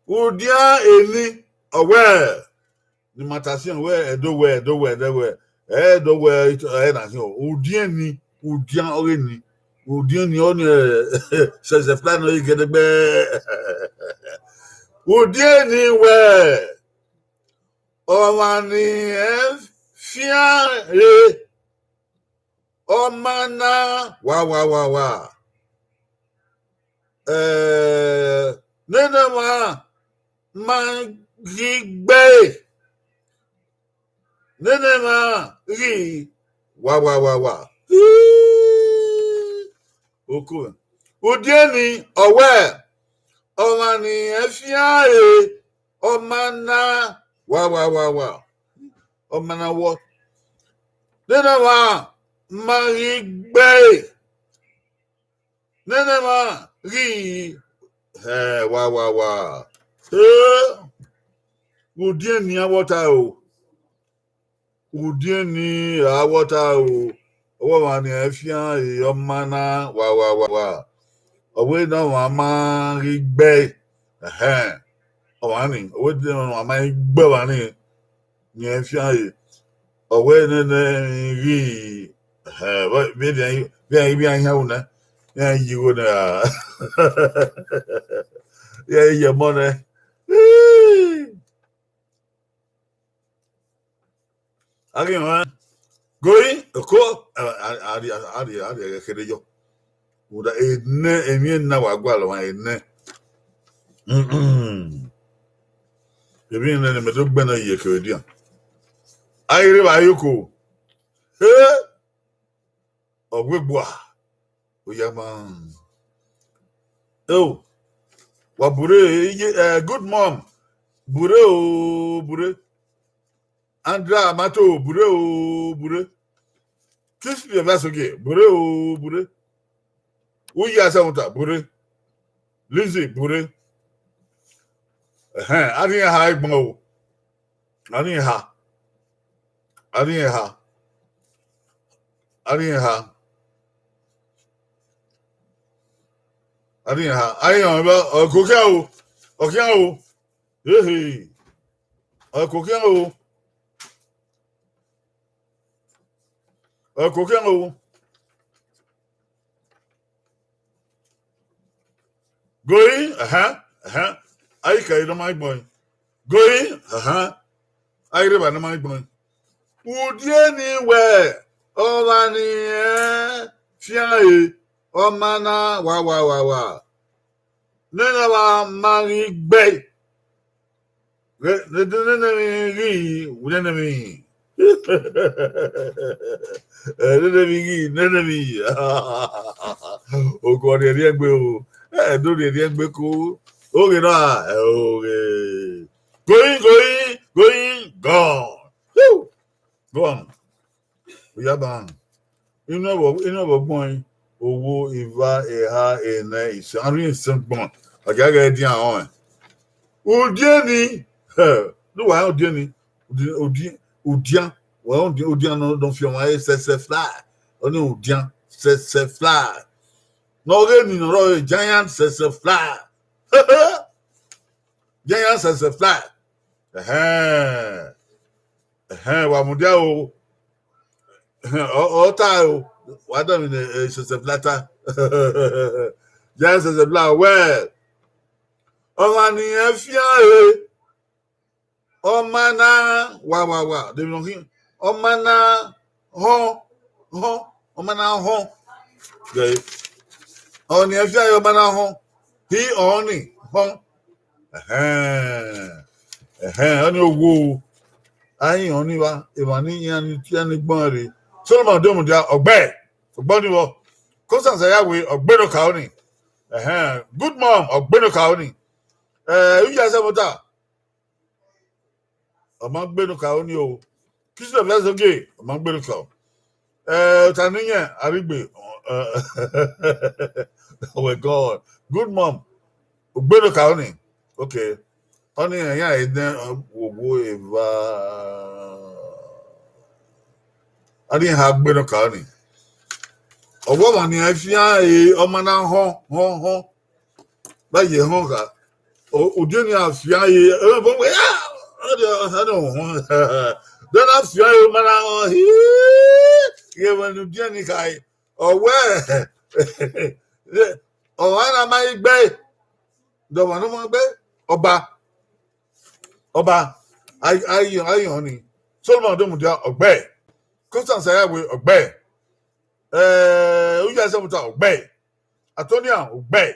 Udian eni, ọ wẹ, ne ima ta siẹn wẹ Ẹdo wẹ, Ẹdo wẹ, Ẹdo wẹ, Ẹdo wẹ, ẹ na hiọn. Udian eni, udian ọghe eni, udian eni ọni, sẹsẹ fly nọ ye gẹdẹgbẹ. Udian eni wẹ, ọmwa ne ẹ fian re, ọ ma na wa, wa, wa, wa. Ẹ, nene ọmwa ma ghi gbe ẹre, nene ọmwa ghi wa, wa, wa, wa. Oko, udieni, ọ wẹ, ọmwa ne ẹ fian re, ọ ma na wa, wa, wa, wa. Ọ ma na wọ. Nene ọmwa ma ghi gbe ẹre. Nene ọmwa ghi, hẹ, wa, wa, wa. Ẹ, udieni a wọta o. Udieni a wọta o. Ọ wẹ ọmwa ne ẹ fian re, ọ ma na wa, wa, wa, wa. Ọ wẹ ne ọmwa ma ghi gbe ẹre. Ẹhẹn. Ọmwa ni, ọ wẹ ne ọmwa ma ghi gbe ọmwa ni, ne ẹ fian re. Ọ wẹ nene ghi, hẹ, vbe, vbe, vbe, vbe iran hian ru nẹ, iran yi igho nẹ ra? Iran yi ẹmọ nẹ. A ghi rẹn, gori, oko, a, a, a, a, a, a, a, a, a, kherhe yọ. Rhunmwuda enẹ, emwi na wa gualọ ọmwa enẹ. Emwi nene mẹ do gbẹnnẹ ye kevbe edian. A ghi rre evbare oko. He! Ọ wegbe ua. Oya ma. Eo. Wa bure, iye, eh, good mom. Bure o, bure. Andra Mato, bure o, bure. Kispi Evasogie, bure o, bure. Uyi Asamuta, bure. Lizzy, bure. Ẹhẹn, a rhie ha egbọn o. A rhie ha. A rhie ha. A rhie ha. A rhie ha. A rhie ha. Ọ ko khian o. Ọ khian o. Ehe. Ọ ko khian o. Ọ ko khian o. Gori, ẹhẹn, ẹhẹn. A i kẹre ne ọ ma gbọn. Gori, ẹhẹn. A i rre evba ne ọ ma gbọn. Udieni wẹ, ọmwa ni ẹ fian re, ọ ma na wa, wa, wa, wa. Nene ọmwa ma ghi gbe. Nene emwi ghi, nene emwi. Eh, nene emwi ghi, nene emwi. Oko rhiẹrhiẹ egbe o. Eh, do rhiẹrhiẹ egbe ko. Oghe na, eh, oghe. Going, going, going, gone. Whew. Go on. Oya ban. Inu ẹvbo, inu ẹvbo gbọn, owo, eva, eha, enẹ, isẹ, a rhie isẹ gbọn. Ọ gia ghẹ dian ọnrẹn. Udieni, hẹ, ne uwa rẹn udieni, udi-, udi-, udian, wa rẹn udi-, udian nọ, nọ fi ọmwa re sẹsẹ fly. Ọni udian, sẹsẹ fly. Ne ọ ghe ni nọ rrọọ, giant sẹsẹ fly. Giant sẹsẹ fly. Ẹhẹn. Ẹhẹn, wa mudia o. Ẹhẹn, ọ, ọ ta o. Wa dọmwẹ ne, eh, sẹsẹ fly ta. Giant sẹsẹ fly wẹ. Ọmwa ne irẹn fian re, ọ ma na wa wa wa, de emwi ne ọ khin, ọ ma na họn, họn, ọ ma na họn. Gẹ, ọmwa ne irẹn fian re, ọ ma na họn. Hi ọnii họn. Ẹhẹn, ẹhẹn, ọnii owo. A i họn ọnii vba, emwa ni iran ni, iran ni gbẹn rre. Solomon Domudia, ọgbẹe, ọgbẹe ọnii vbọ. Constance Ayawe, ọgbẹe ne okaro nii. Ẹhẹn, Good Mom, ọgbẹe ne okaro nii. Eh, Uya Sẹmota, ọ ma gbe ne okaro nii o. Kisnẹ Vẹsoge, ọ ma gbe ne okaro. Eh, Otaniyan Arigbe, eh, oh my God. Good Mom, ọgbẹe ne okaro nii. Okay. Ọnii iran nẹ, wo wo eva. Ọnii ha gbe ne okaro nii. Ọwọmwa ne irẹn fian re, ọ ma na họn, họn, họn. Vbe a ye họn kha, o, udiẹn ni a fian ye, ẹ, bọ wẹ, ah, ọ de, ọ de họn. Dẹ na fian ye, ọ ma na họn, hi, ye wẹ ne udiẹn ni kha, ọ wẹ, ọ wa na ma i gbe, dọmọ ne ọ ma gbe, ọba, ọba, a, a, a họn ni, Solomon Domudia, ọgbẹe, Constance Ayawe, ọgbẹe, eh, Uya Sẹmota, ọgbẹe, Antonia, ọgbẹe,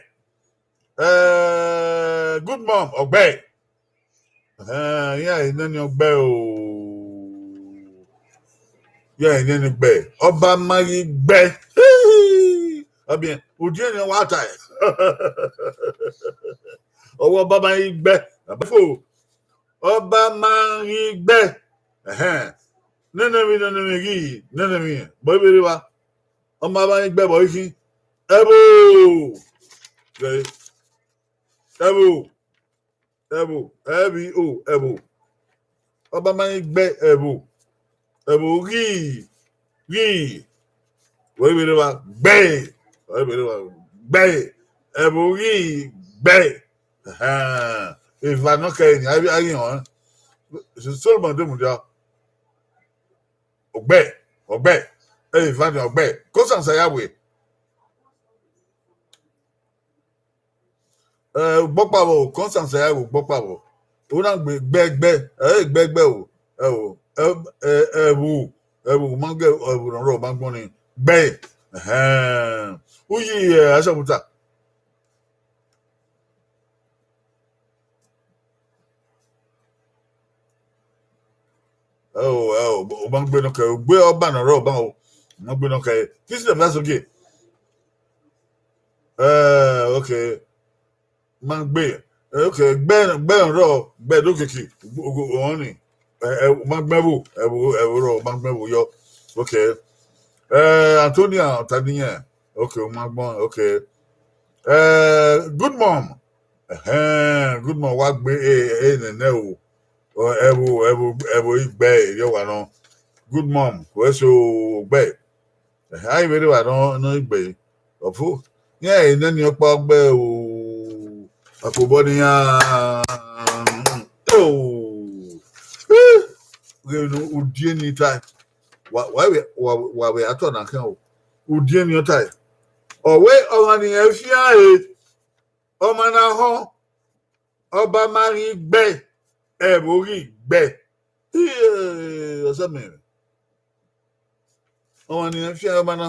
eh, Good Mom, ọgbẹe. Eh, iran nene ọgbẹe o. Iran nene ọgbẹe. Ọba ma ghi gbe. Ọbiẹn, udiẹn ni wa tae. Ọwọ ọba ma ghi gbe. Abefo. Ọba ma ghi gbe. Ẹhẹn. Nene emwi, nene emwi ghi, nene emwi. Bọ ivbe rre evba. Ọba ma ghi gbe bọ ikhin. Ẹvbo. Ẹvbo. Ẹvbo, ẹvbo, ẹvbo. Ọba ma ghi gbe ẹvbo. Ẹvbo ghi, ghi. Wẹ vbe rre evba, gbe. Wẹ vbe rre evba, gbe. Ẹvbo ghi, gbe. Ẹhẹn. Eva nọ kẹre ni, a ghi họn. Solomon Domudia. Ọgbẹe, ọgbẹe. Eva ni ọgbẹe. Constance Ayawe. Eh, ugbọkpa vbọ, Constance Ayawe ugbọkpa vbọ. Ọ na gbe gbẹgbẹ, ẹ i gbe gbẹ o, ẹ o, ẹ, ẹ, ẹvbo, ẹvbo, ma gẹ ẹvbo ne ọ rrọọ ma gbọn ni, gbe, ẹhẹn, uyi, ẹ, Ashamuta. Ẹ o, ẹ o, ọ ma gbe nọ kẹ, gbe ọba ne ọ rrọọ ọba o, ọ ma gbe nọ kẹ, kisi the best of game. Eh, okay. Ma gbe, eh, okay, gbe, gbe rọ, gbe do keke, ọni, eh, eh, ma gbe ẹvbo, ẹvbo, ẹvbo rọ, ma gbe ẹvbo yọ. Okay. Eh, Antonia, Otaniyan. Okay, ma gbọn, okay. Eh, Good Mom. Ẹhẹn, Good Mom wa gbe, eh, eh, nene o. Ọ, ẹvbo, ẹvbo, ẹvbo igbe, yọ wa nọ. Good Mom, wẹ so gbe. Ẹhẹn, a i vbe rre evba nọ, nọ igbe. Ọfo, iran ẹre nene ọkpa ọgbe o, akobọ ne iran, o, eh, ghẹ ne udiẹn ni tae. Wa, wa vbe, wa, wa vbe a tọ na khian o. Udiẹn ni ọ tae. Ọ wẹ ọmwa ne irẹn fian re, ọ ma na họn, ọba ma ghi gbe, ẹvbo ghi gbe. Hie, ọsẹ mẹ. Ọmwa ne irẹn fian ọba na,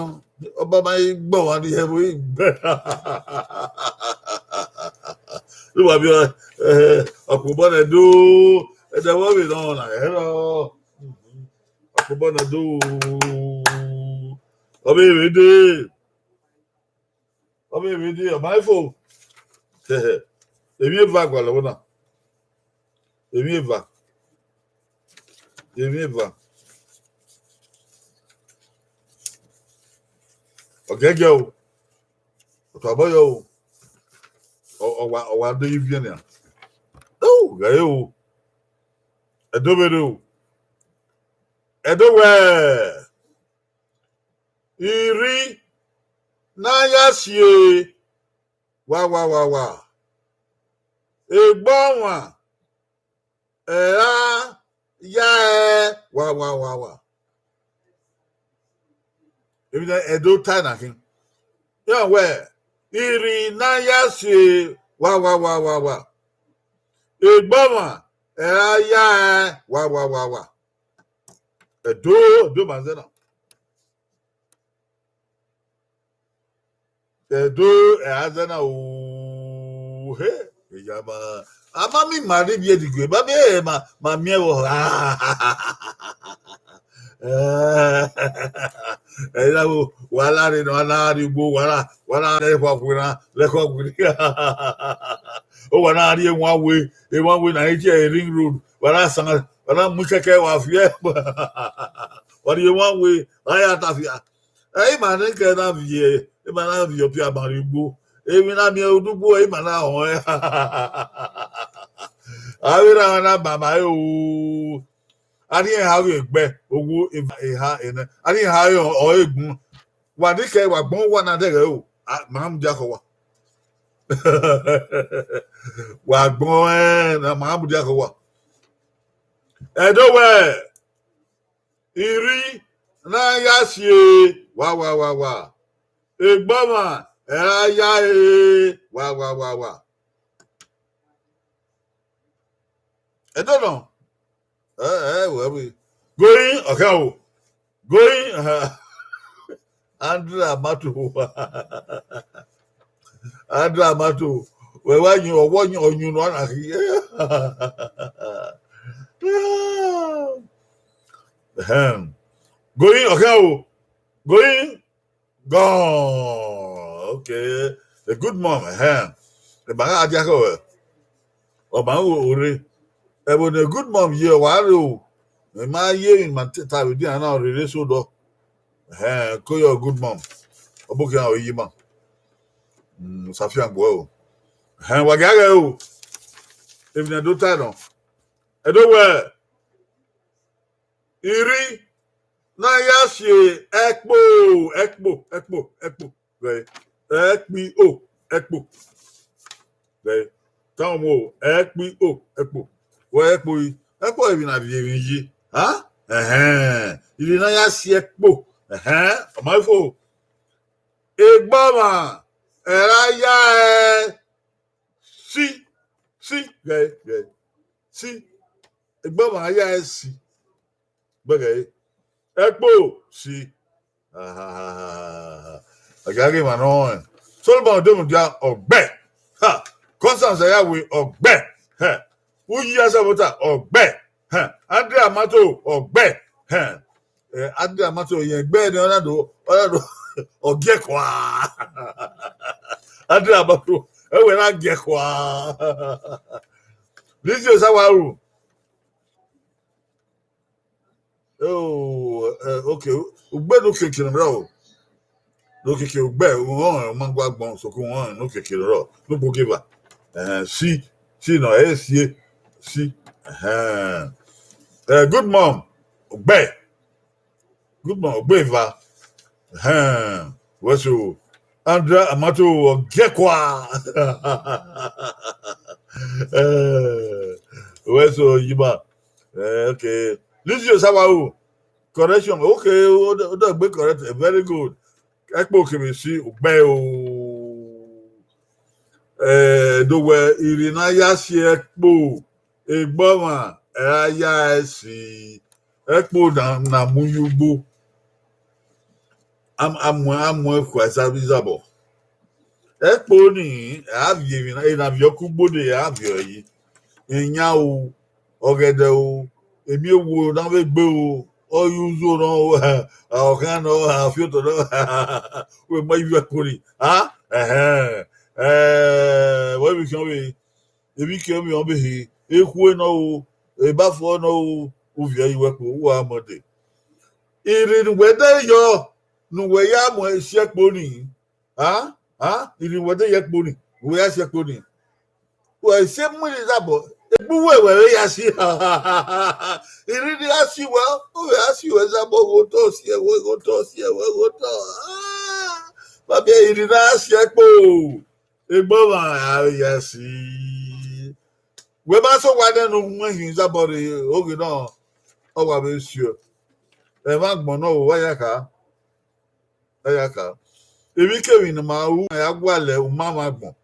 ọba ma ghi gbe ọmwa ni ẹvbo ghi gbe. Lu wa biẹ, eh, ọkpobọ nẹ do, ẹdẹ vbe nọ na, ẹrọ. Ọkpobọ nẹ do. Ọ vbe vbe dee. Ọ vbe vbe dee, ọ ma fo. Emwi eva gualọ vbona. Emwi eva. Emwi eva. Ọ gẹgẹ o. Ọ tobọ yọ o. Ọ, ọ wa, ọ wa do yi viẹ nia. O, ghe o. Ẹdo vbe rre o. Ẹdo wẹẹ, I rri ne a ya sie wa wa wa wa. Egbe ọmwa, ẹ ra ya ẹe wa wa wa wa. Emwi ne Ẹdo tae na khin. Iran wẹẹ, I rri ne a ya sie wa wa wa wa wa. Egbọmwa, ẹ ra ya ẹn, wa, wa, wa, wa. Ẹdo, Ẹdo ma zẹ na. Ẹdo, ẹ ra zẹ na o, he, eya ma. A ma miẹn ima rre ivie Ẹdo, ma miẹn, ma, ma miẹn vbọ. Ẹ, ẹ, wa la rre nọ, a na rrie ugbo, wa na, wa na rrie ekhọe werriegbe, rrie ekhọe werriegbe. Ọ wa na rrie Ewanwe, Ewanwe na i tie Ring Road, wa na san, wa na mu ikẹkẹ wa fiẹ. Wa rrie Ewanwe, wa ya ta fia. Ẹ, ima ne kẹ na viẹ, ima na viẹ ọpia ma rrie ugbo. Emwi na miẹn odugbo, ima na họn ẹn. Avbe erha na ma ma re o. A rhie eha ọghe egbe, owo eha enẹ. A rhie eha ọre egbun. Wa ni kẹ, wa gbọn wa na dẹghẹ o. A, ma mudia khọ wa. Wa gbọn ẹn, ma mudia khọ wa. Ẹdo wẹ, irri na ya sie, wa, wa, wa, wa. Egbọmwa, ẹ ra ya ẹre, wa, wa, wa, wa. Ẹdo nọ. Ẹ, ẹ, wẹ vbe. Going, ọkẹ o. Going, Andrew Amato. Andrew Amato. Wẹ wa yin, ọwọ yin, ọyun nọ na khin. Ahem. Going, ọkẹ o. Going, gone. Okay. A good mom, ahem. Ẹ ma gha dia khẹ wẹ. Ọ ma ru ore. Ẹvbo ne good mom ye, ọ wa rre o. Mẹ ma ye emwi ma te ta vbe edian na, ọ rere eso dọ. Ẹhẹn, ko yọ good mom. Ọ bọ khian ọ yi ma. Mm, Safian gbuẹ o. Ẹhẹn, wa gia ghẹ o. Emwi ne Ẹdo ta nọ. Ẹdo wẹ, irri na ya sie ẹkpo, ẹkpo, ẹkpo, ẹkpo. Ghẹ, ẹkpo, ẹkpo. Ghẹ, tama mu o, ẹkpo, ẹkpo. Wẹ ẹkpo yi, ẹkpo emwi na rhie emwi yi. Ha? Ẹhẹn. Irri na ya si ẹkpo. Ẹhẹn. Ọ ma fo. Egbọmwa, ẹ ra ya ẹre si, si, ghẹ, ghẹ, si. Egbọmwa ya ẹre si. Gbẹghẹ ẹre. Ẹkpo si. Ahahaha. A gha ghi emwa ne ọ rẹn. Solomọn Odemudia, ọgbẹ. Ha. Constance Ayawe, ọgbẹ. Hẹ. Uyi Asabota, ọgbẹ. Hẹ. Andrea Mato, ọgbẹ. Hẹ. Eh, Andrea Mato, yẹn ẹgbẹ ne ọ na do, ọ na do, ọ giẹ kua. Andrea Mato, ẹ wẹ na giẹ kua. Lizzie Osawaru. Oh, eh, okay. Ugbe ne okiekie ne ọ rrọọ. Ne okiekie ugbe, uhọnrẹn, ọ ma gua gbọn, sokpan uhọnrẹn ne okiekie ne ọ rrọọ. Ne ugbo geva. Eh, si, si nọ, ẹ si, si. Eh, eh, good mom, ugbe. Good mom, ugbe eva. Eh, wẹ so, Andrea Amato, ọ giẹ kua. Eh, wẹ so, Yima. Eh, okay. Lizzie Osawaru, correction. Okay, o de, o de gbe correct. Very good. Ẹkpo kevbe si, ugbe o. Eh, do wẹ, irri na ya si ẹkpo, egbọmwa, ẹ ra ya ẹre si. Ẹkpo na, na mu ye ugbo. Am-, amu, amu ẹkua sa vbe izabọ. Ẹkpo ni, a viọ emwi na, ena viọ ke ugbo de, a viọ yi. Iyan o, ọghẹdẹ o, emiowo na vbe gbe o, ọ ye uzo nọ o, ọkhan nọ, afiotọ nọ, wẹ ma ivẹ kori. A, ẹhẹn, ẹ, wẹ vbe khian vbe, emwi ke ọmọ ọbe he, ekhue nọ o, ebafo nọ o, u viọ yi wẹ kpo, u wa mọ dee. Irri ne uwẹ de yọ, ne uwẹ ya mu ẹre si ẹkpo ni, a, a, irri ne uwẹ de ye ẹkpo ni, uwẹ ya si ẹkpo ni. Wẹ se mu irri zabọ, egbe uwẹ wẹ vbe ya si. Irri ne a si wẹ, u vbe a si wẹ zabọ, ghe otọ si ẹwẹ, ghe otọ si ẹwẹ, ghe otọ. Ah, babia, irri ne a si ẹkpo. Egbọmwa a ya si. Wẹ ma sẹ owa nẹ ne u mu ẹhin zabọ rre, oghe nọ, ọ wa vbe si ọ. Ẹmwẹ agbọn nọ, wa ya kha. Wa ya kha. Emwikemwi ne ima ru, ma ya gualọ uma mwa agbọn.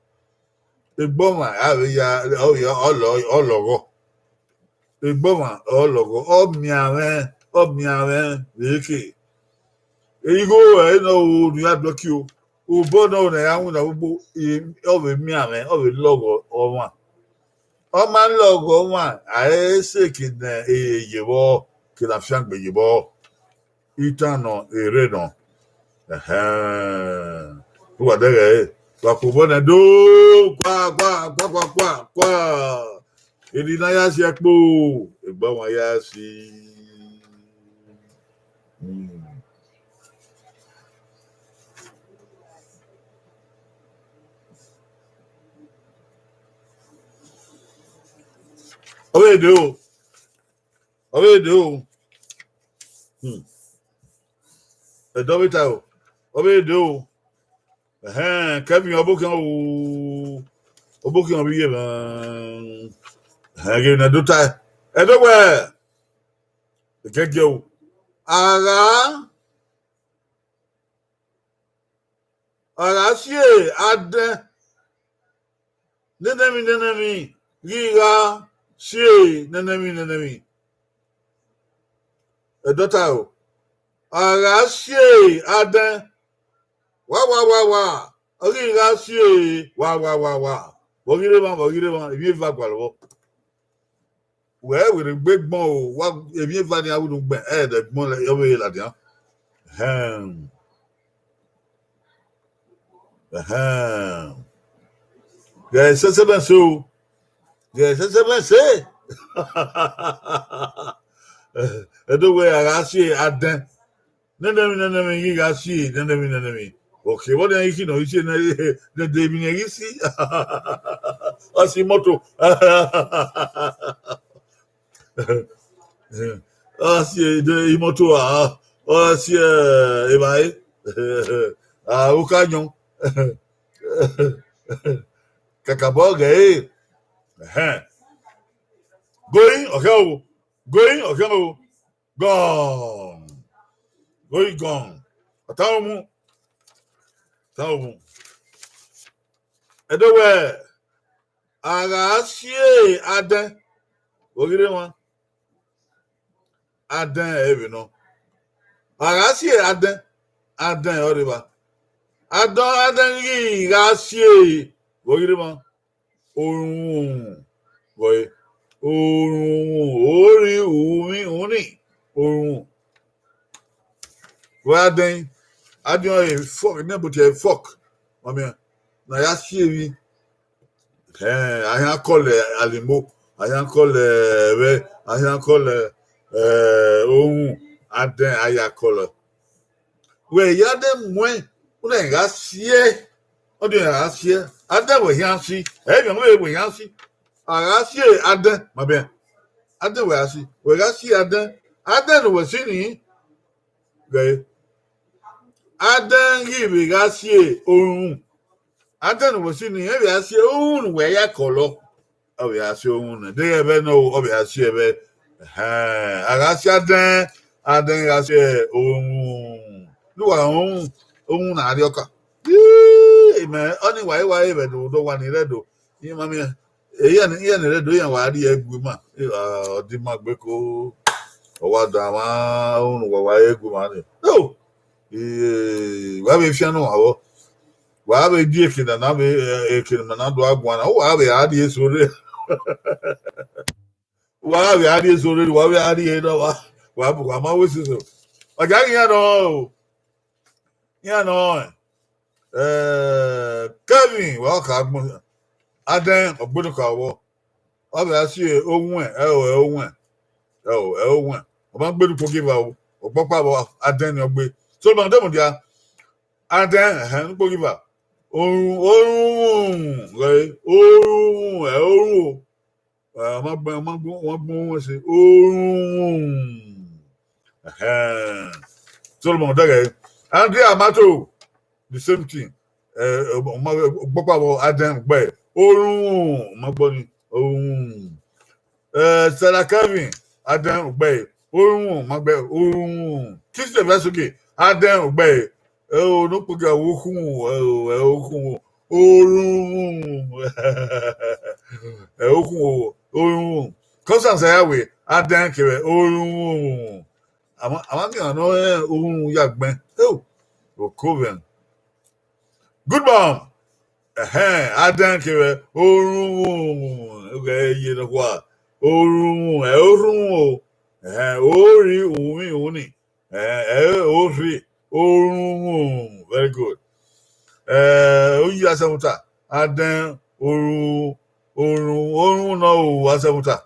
Egbọmwa a vbe ya, ọ ya, ọ lọ, ọ lọghọ. Egbọmwa ọ lọghọ, ọ mianmwẹ, ọ mianmwẹ vbe ke. Igho ẹre nọ o, ne u ya dọki o. Obọ nọ ne a ya winna gbogbo, ọ vbe mianmwẹ, ọ vbe lọghọ ọmwa. Ọ ma lọghọ ọmwa, a i sẹ ke ne e ye vbọ, ke ne afiangbe ye vbọ. Itan nọ, erre nọ. Ẹhẹn. Uwa dẹghẹ ẹre, wa kpobọ nẹ do, kua, kua, kua, kua, kua, kua. Eni na ya si ẹkpo, egbe ọmwa ya si. Hmm. Ọ vbe de o. Ọ vbe de o. Hmm. Ẹdẹ ọ vbe ta o. Ọ vbe de o. Ẹhẹn, Kevin, ọbokhian o. Ọbokhian vbe iye mwẹ. Ẹhẹn, ghe ne Ẹdo ta. Ẹdo wẹ. Gẹgẹ o. A gha, a gha si adẹn. Nene emwi, nene emwi, ghi gha si nene emwi, nene emwi. Ẹdẹ ọ ta o. A gha si adẹn. Wa, wa, wa, wa. Ọ ghi gha si wa, wa, wa, wa. Vbe ọ ghi rre emwa, vbe ọ ghi rre emwa, emwi eva gualọ vbọ. Wẹ werriegbe gbọn o, wa, emwi eva ni a wu ne ugbẹn, ẹ dẹ gbọn lẹ, ọ vbe ladian. Ẹhẹn. Ẹhẹn. Ghẹ sẹsẹ mwẹ se o. Ghẹ sẹsẹ mwẹ se. Ẹdo wẹ a gha si adẹn. Nene emwi, nene emwi, ghi gha si, nene emwi, nene emwi. Okay, vbọ nian i khin nọ, i si nẹ, nẹ de emwi ne i ghi si. Ọ si imoto. Ọ si imoto, a, ọ si, eh, evbare. A, u ka yọn. Kakabọ ghẹ ẹre. Ẹhẹn. Going, okay o. Going, okay o. Gone. Going gone. Ọta umu. Ọta umu. Ẹdo wẹ, a gha si adẹn. Vbe ọ ghi rre emwa. Adẹn ẹre vbe nọ. A gha si adẹn. Adẹn ọrre evba. Adẹn, adẹn ghi gha si, vbe ọ ghi rre emwa. Orhunmwu. Vbe ọ rre? Orhunmwu. Ori, uvbi, unni. Orhunmwu. Vbe adẹn, adẹn ọrọre fork, ne but fork. Ọ miẹn, ne a ya si emwi. Ẹn, a hian kọlọ alimo, a hian kọlọ ẹvbo, a hian kọlọ, eh, orhunmwu, adẹn a ya kọlọ. Wẹ ya dẹ muẹn, u na gha si ẹe, ọ dẹ gha si ẹe, adẹn wẹ hian si, ẹ i miẹn wẹ wẹ hian si, a gha si adẹn, ma bẹn, adẹn wẹ gha si, wẹ gha si adẹn, adẹn ne uwẹ si nii, ghẹ, adẹn ghi vbe gha si orhunmwu, adẹn ne uwẹ si nii, ẹ vbe gha si orhunmwu ne uwẹ ya kọlọ. Ọ vbe a si orhunmwu nẹ, deghẹ ẹvbo nọ, ọ vbe a si ẹvbo. Ẹhẹn, a gha si adẹn, adẹn gha si orhunmwu. Ne uwa rẹn orhunmwu, orhunmwu na rhiọka. Ii, mẹ, ọnii wa i wa re vbe do, do wa ni rre do. Ima miẹn, iran ni, iran ni rre do, iran wa rhie gu ima. Ii, a, ọ di ima gbe ko, ọ wa da mwa, orhunmwu wa wa re gu ima ni. Oh! Ii, wa vbe fian nọ vbọ. Wa vbe die eke na, na vbe, eh, eke ne ima na do a guan na, wa vbe a rhie eso rre. Wa vbe a rhie eso rre, wa vbe a rhie na, wa, wa, wa ma wẹ eso. Ọ gia ghi iran nọ o. Iran nọ, eh, Kevin, wa ka gbọn. Adẹn, ọ gbe do ka vbọ. Ọ vbe a si owẹn, ẹ o, ẹ owẹn. Ẹ o, ẹ owẹn. Ọ ma gbe do kpo give o. Ọ gbọkpa vbọ, adẹn ni ọ gbe. So, ma de mu dia. Adẹn, ẹhẹn, ne ukpo ghi va. Orhunmwu, orhunmwu, ghẹ, orhunmwu, ẹ, orhunmwu. Ẹ, ọ ma gbẹn, ọ ma gbẹn, ọ ma gbẹn orhunmwu ẹse. Orhunmwu. Ẹhẹn. Solomon dẹghẹ. Andrea Amato, the same thing. Ẹ, ọ ma gbọkpa vbọ, adẹn gbe. Orhunmwu, ọ ma gbọ ni. Orhunmwu. Eh, Sarah Kevin, adẹn ugbẹe, orhunmwu, ma gbe orhunmwu. Kingsley Vesugi, adẹn ugbẹe, eh, onukpogiẹ, okhunmwu, eh, okhunmwu, Orhunmwu. Ẹ, okhun o, orhunmwu. Constance Ayawe, Adan kevbe orhunmwu. Ama, ama miẹn ọmwa nọ rẹn orhunmwu ya gbẹn. Eo, oko vbe. Good morning. Ẹhẹn, Adan kevbe orhunmwu. Oghẹ ye nọkhua. Orhunmwu, ẹ orhunmwu o. Ẹhẹn, ori, uhunmwu, uhunmwu ni. Ẹ, ẹ, orhi, orhunmwu. Very good. Ẹ, oyi asẹmwuta, Adan, orhunmwu, orhunmwu, orhunmwu nọ ru asẹmwuta.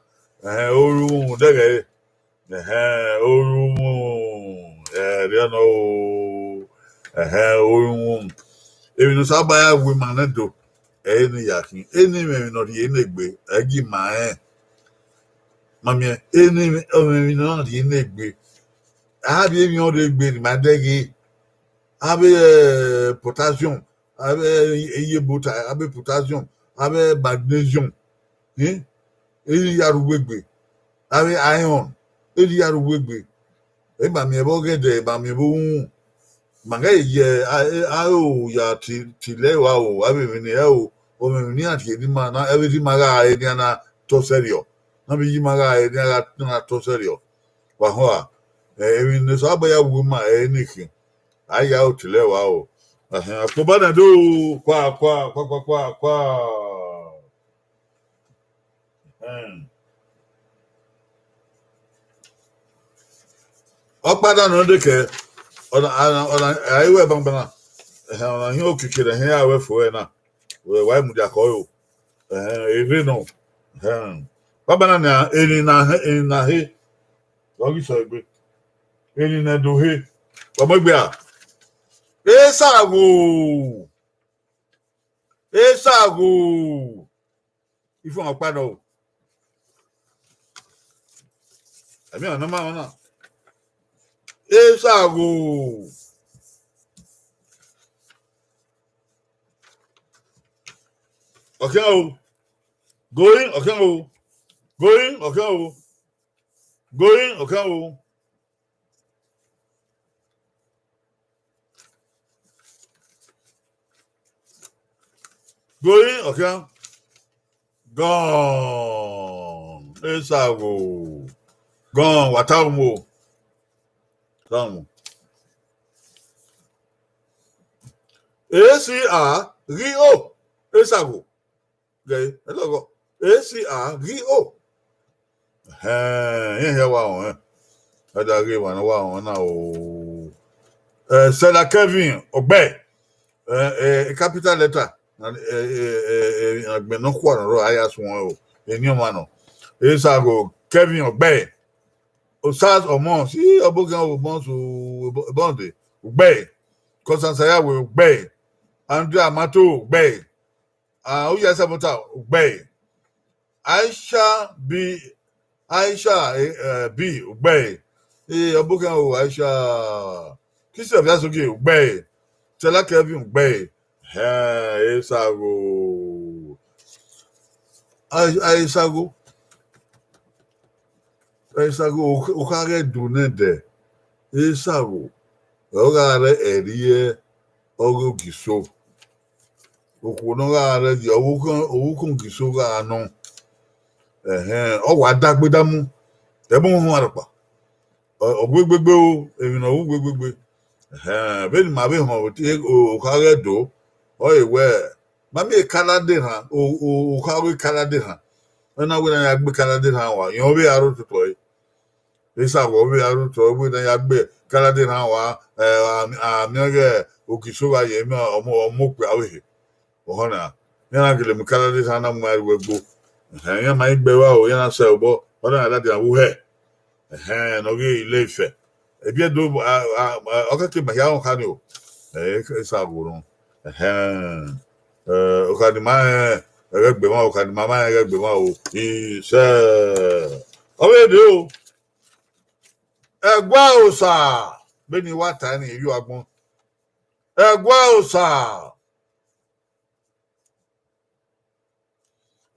Ẹhẹn, orhunmwu, dẹghẹ ẹre. Ẹhẹn, orhunmwu, ẹ, rhie nọ o. Ẹhẹn, orhunmwu. Emwi ne Osanobua ya wu ima nẹ do, ẹ i re ne I ya khin. Eni mwẹ emwi ne ọ rhie ne egbe, ẹ i gie ima rẹn. Ma miẹn, eni mwẹ emwi ne ọ rhie ne egbe. A rhie emwi ọrhọ egbe ne ima dẹghe. Avbe, eh, potassium, avbe iyebota, avbe potassium, avbe magnesium, eh, eni ya rre uwu egbe, avbe iron, eni ya rre uwu egbe. Ima miẹn vbe ọgẹdẹ, ima miẹn vbe uhunmwu. Ma ghẹ ye a, a, a ro ya ti, ti lẹ wa o, avbe emwi ne ẹ o, ọmọ emwi ne iran rhie ne ima na, ẹvbo ne ima gha re ne iran na tọ sẹrriọ, ne avbe iye ima gha re ne iran gha na tọ sẹrriọ. Wa họn a, ẹ, emwi ne Osanobua ya wu ima, ẹ i re ne I khin. A ya ro te lẹ wa o. Ẹhẹn, ọkpobọ na do, kwa, kwa, kwa, kwa, kwa, kwa. Ẹhẹn. Ọkpa da nọ deke, ọna, ọna, ọna, a i wẹ bangbana. Ẹhẹn, ọna hin okiekie ne ẹhẹn ya wẹ fo ẹre na. Wẹ wa mudia kọ ro. Ẹhẹn, erre nọ. Ẹhẹn. Bangbana nia, eni na he, eni na he. Ọ ghi sẹ egbe. Eni ne do he. Wa mu egbe a. Esa gho. Esa gho. Ifo ọkpa nọ o. Ẹmí ọna ma ọna. Esa gho. Ọkhian o. Going, ọkhian o. Going, ọkhian o. Going, ọkhian o. Going, ọkhian. Gone. Esa gho. Gone, wa ta umo. Ta umo. A C R, ghi o. Esa gho. Ghe, ẹ lọghọ. A C R, ghi o. Ẹhẹn, iran hia wa họn ẹn. A da ghe emwa ne ọ wa họn na o. Eh, Stella Kevin, ọgbẹe. Eh, eh, capital letter. Na, eh, eh, eh, eh, agbẹn nọkhua nọ rrọọ, a ya suẹn o. Eni ọmwa nọ. Esa gho, Kevin ọgbẹe. Osas ọmọ, si ọbokhian ọmọ su Bọnde, ugbẹe. Constance Ayawe, ugbẹe. Andrea Amato, ugbẹe. Ah, Uya Samota, ugbẹe. Aisha B, Aisha, eh, eh, B, ugbẹe. Eh, ọbokhian o, Aisha. Christian Obiasogie, ugbẹe. Stella Kevin, ugbẹe. Hẹn, Esa gho. Ai-, Aisha gho. Aisha gho, okha ghẹ do nẹdẹ. Esa gho. Ọ gha rre ẹre ọghe Ogiso. Okhuo ne ọ gha rre ye, ọvbokhan, ọvbokhan Ogiso gha nọ. Ẹhẹn, ọ wa dagbe damu. Ẹbọ họn arọkpa. Ọ, ọ wu egbegbe o, emwi ne ọ wu wu egbegbe. Ẹhẹn, vbene ima vbe họn okha ghẹ do, ọ re wẹ, ma miẹn ekala de rhan, o, o, okha ọghe ekala de rhan. Ọ na wẹ ne a ya gbe ekala de rhan wa, rẹn ọ vbe ra rre ototọ ẹre. Esa gho ọ vbe ra rre otọ, ọ wẹ ne a ya gbe ekala de rhan wa, ẹ, a, a miẹn ọghe Ogiso gha ye emwi ọmọ, ọmọ okpia ọvbehe. Ọhọ na, iran na gele mu ekala de rhan na mu ẹre ru ẹgbo. Ẹhẹn, iran ma i gbe ẹre o, iran na sẹ obọ, ọ na ladian vbe uhẹ. Ẹhẹn, ne ọ ghi Ile Ife. Ebiẹdo, a, a, a, ọ kẹke ma hia rẹn okha ni o. Ẹ, Esa gho rẹn. Ẹhẹn. Ẹ, okha ni ma rẹn, ẹghẹ gbe mwa, okha ni ma ma rẹn, ẹghẹ gbe mwa o. Isẹ. Ọ vbe de o. Ẹguae Osa. Vbene I wa ta ni, ivbi agbọn. Ẹguae Osa.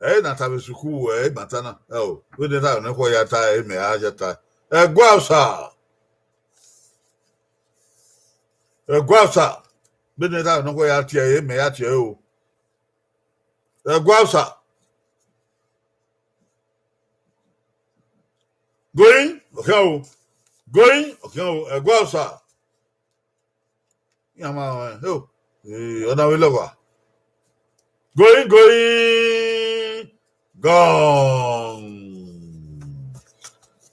Ẹ i na ta vbe sukuru, ẹ i ma ta na. Ẹ o, vbene ta ne ọ ya ta, ẹ i mẹ a ya ta. Ẹguae Osa. Ẹguae Osa. Vbene ta ne ọ ya tie, ẹ i mẹ ya tie o. Ẹguaosa. Going, ọkhian o. Going, ọkhian o. Ẹguaosa. Iran ma rẹn, o, eh, ọ na vbe lọghọ. Going, going, gone.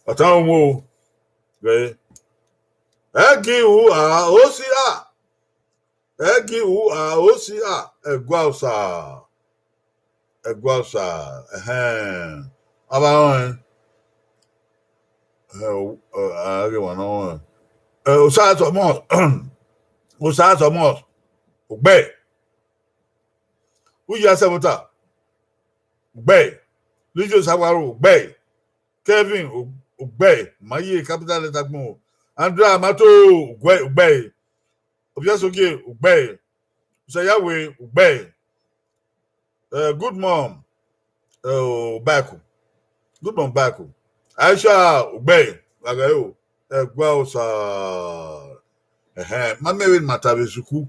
Ọtan uwu o. Ẹgin ru a, osi a. Ẹgin ru a, osi a. Ẹguaosa. Ẹguaosa, ẹhẹn. Avbe arọnrẹn. Ẹhẹn, o, a ghe emwa ne ọ rẹn. Eh, Osa Thomas, Osa Thomas, ugbẹe. Uyi Asẹmọta, ugbẹe. Lizzy Osawaru, ugbẹe. Kevin, u-, ugbẹe. Ma ye capital letter gbọn o. Andrea Amato, ugbẹe, ugbẹe. Obiasogie, ugbẹe. Usayawe, ugbẹe. Eh, good mom, eh, Baku. Good mom, Baku. Aisha, ugbẹe, wa gha re o. Ẹguaosa. Ẹhẹn, ma miẹn vbene ima ta vbe sukhu.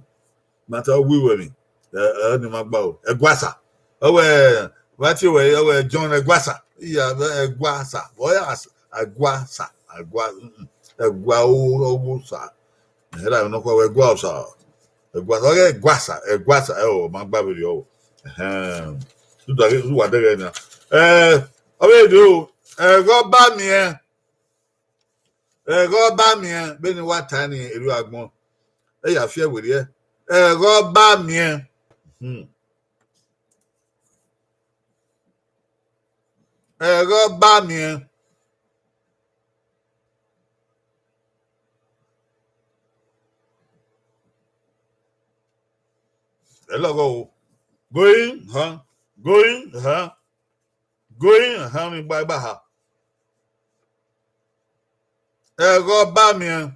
Ima ta uwu iwẹ emwi. Eh, eh, ọni ma gba o. Ẹguasa. Ọ wẹ, wa tie wẹ, ọ wẹ John Ẹguasa. Iya, Ẹguasa. Ọ ya as-, Ẹguasa. Ẹgua, mm, mm. Ẹgua o, ọ wo sa. Ẹhẹn, ra nọkhua wẹ Ẹguaosa. Ẹguasa, ọ ghe Ẹguasa, Ẹguasa, ẹ o, ma gba vberriọ o. Ẹhẹn. Uwa deghẹ na. Eh, ọ vbe do, ẹghẹ ọba miẹn. Ẹghẹ ọba miẹn, vbene wa ta ni erriọ agbọn. Ẹ ya fi ẹvbo rriẹ. Ẹghẹ ọba miẹn. Hmm. Ẹghẹ ọba miẹn. Ẹ lọghọ o. Going, huh? Going, huh? Going, huh? Mi gba, gba ha. Ẹghẹ ọba miẹn.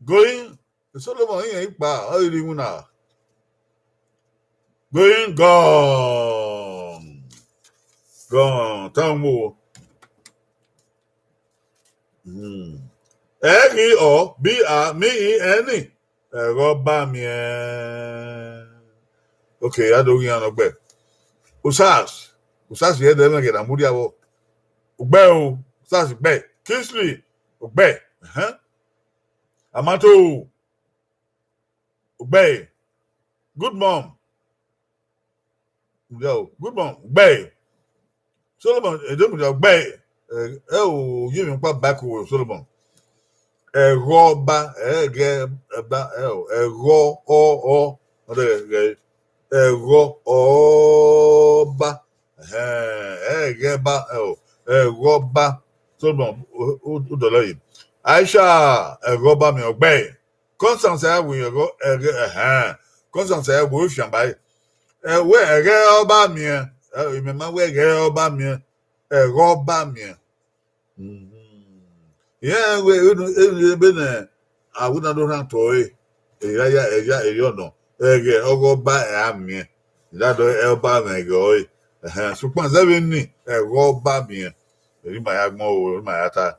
Going, Solomon, iran ikpa, ọ i rre iwinna. Going, gone. Gone, tan mu o. Hmm. Ẹ ghi ọ, bi a, mi i, ẹni. Ẹghẹ ọba miẹn. Okay, a do ghi iran nọ gbe. Usas, Usas ye ẹdẹ mwẹ ghe na mudia vbọ. Ugbẹe o, Usas ugbẹe. Kingsley, ugbẹe. Ẹhẹn. Amato, ugbẹe. Good mom. Yo, good mom, ugbẹe. Solomon, Edemudia, ugbẹe. Ẹ, ẹ o, ye emwi ọkpa ba ẹko Solomon. Ẹghẹ ọba, ẹghẹ ẹba, ẹ o, ẹghẹ ọ, ọ, ọ, ọ, ẹghẹ, ẹghẹ ọba. Ẹhẹn, ẹghẹ ba, ẹ o, ẹghẹ ọba. Solomon, u, u, u dọlọ yi. Aisha, ẹghẹ ọba miẹn, ugbẹe. Constance, ẹ wẹ ẹghẹ, ẹghẹ, ẹhẹn. Constance, ẹ wẹ fian ba ẹre. Ẹ wẹ ẹghẹ ọba miẹn. Ẹ, imẹ ma wẹ ẹghẹ ọba miẹn. Ẹghẹ ọba miẹn. Mhm. Iran wẹ enu, enu ebe nẹ, awẹ na do rhan otọ ẹre, eya, eya, eya, eya ọnọ, ẹghẹ ọghe ọba ẹ a miẹn, I da dọ ẹre ọba mwẹ ẹghẹ ọre. Ẹhẹn, sokpan zẹ vbe ni, ẹghẹ ọba miẹn, erriọ ima ya gbọn o, erriọ ima ya ta.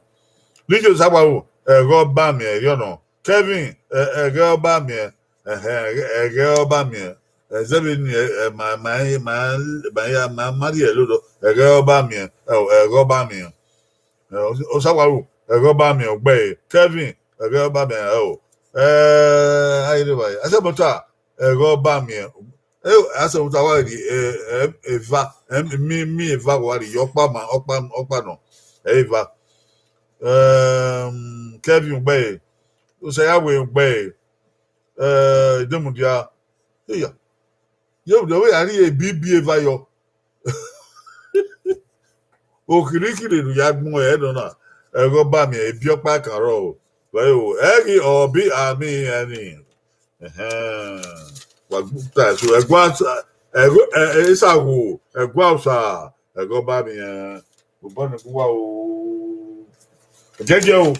Lizzy Osawaru, ẹghẹ ọba miẹn, erriọ nọ. Kevin, ẹ, ẹghẹ ọba miẹn, ẹhẹn, ẹghẹ, ẹghẹ ọba miẹn, ẹ, zẹ vbe ni, ẹ, ẹ, ma, ma, ma, ma ya, ma, ma rhie ẹre odọ, ẹghẹ ọba miẹn, ẹ, ẹghẹ ọba miẹn. Ẹ, Osawaru, ẹghẹ ọba miẹn, ugbẹe. Kevin, ẹghẹ ọba miẹn, ẹ o. Ẹ, a i rre evbare. Asẹmọta, ẹghẹ ọba miẹn. Ẹ, Asẹmọta wa rhie, ẹ, ẹ, eva, ẹ, mi, mi eva wa rhie, ọkpa ma, ọkpa, ọkpa nọ. Ẹ, eva. Ẹm, Kevin, ugbẹe. Osayawe, ugbẹe. Ẹ, Edemudia. Iya. Edemudia, wẹ ya rhie ebibi eva yọ. Okhirhikhirhi ne u ya gbẹn ẹre nọ na, ẹghẹ ọba miẹn, ebi ọkpa kan rrọọ o. Wẹ o, ẹ ghi ọ bi ami ẹni. Ẹhẹn. Wa gbu ta eso, ẹguaosa, ẹghẹ, ẹ, ẹ, Isawo, ẹguaosa, ẹghẹ ọba miẹn. Obọ ne gu wa o. Jẹjẹ o.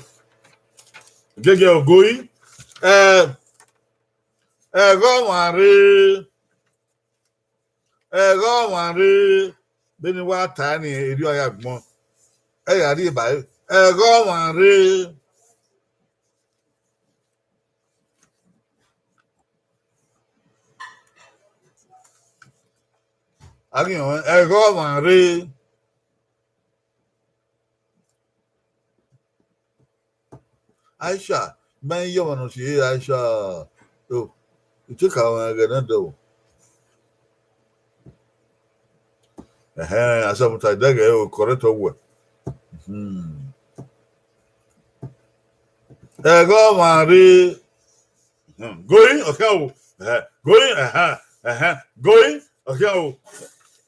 Jẹjẹ o, Going. Ẹ, ẹghẹ ọmwa rre. Ẹghẹ ọmwa rre, vbene wa ta ni, erriọ a ya gbọn. Ẹ ya rhie ba ẹre. Ẹghẹ ọmwa rre. A ghi rẹn ẹghẹ ọmwa rre. Aisha, ma i ye ọmwa ne ọ si ẹre Aisha. O, I take awẹ ẹghẹ ne dẹ o. Ẹhẹn, Asamuta, idẹghẹ o, correct ọ wẹ. Hmm. Ẹghẹ ọmwa rre. Hmm, going, ọ khian o. Ẹhẹn, going, ẹhẹn, ẹhẹn, going, ọ khian o.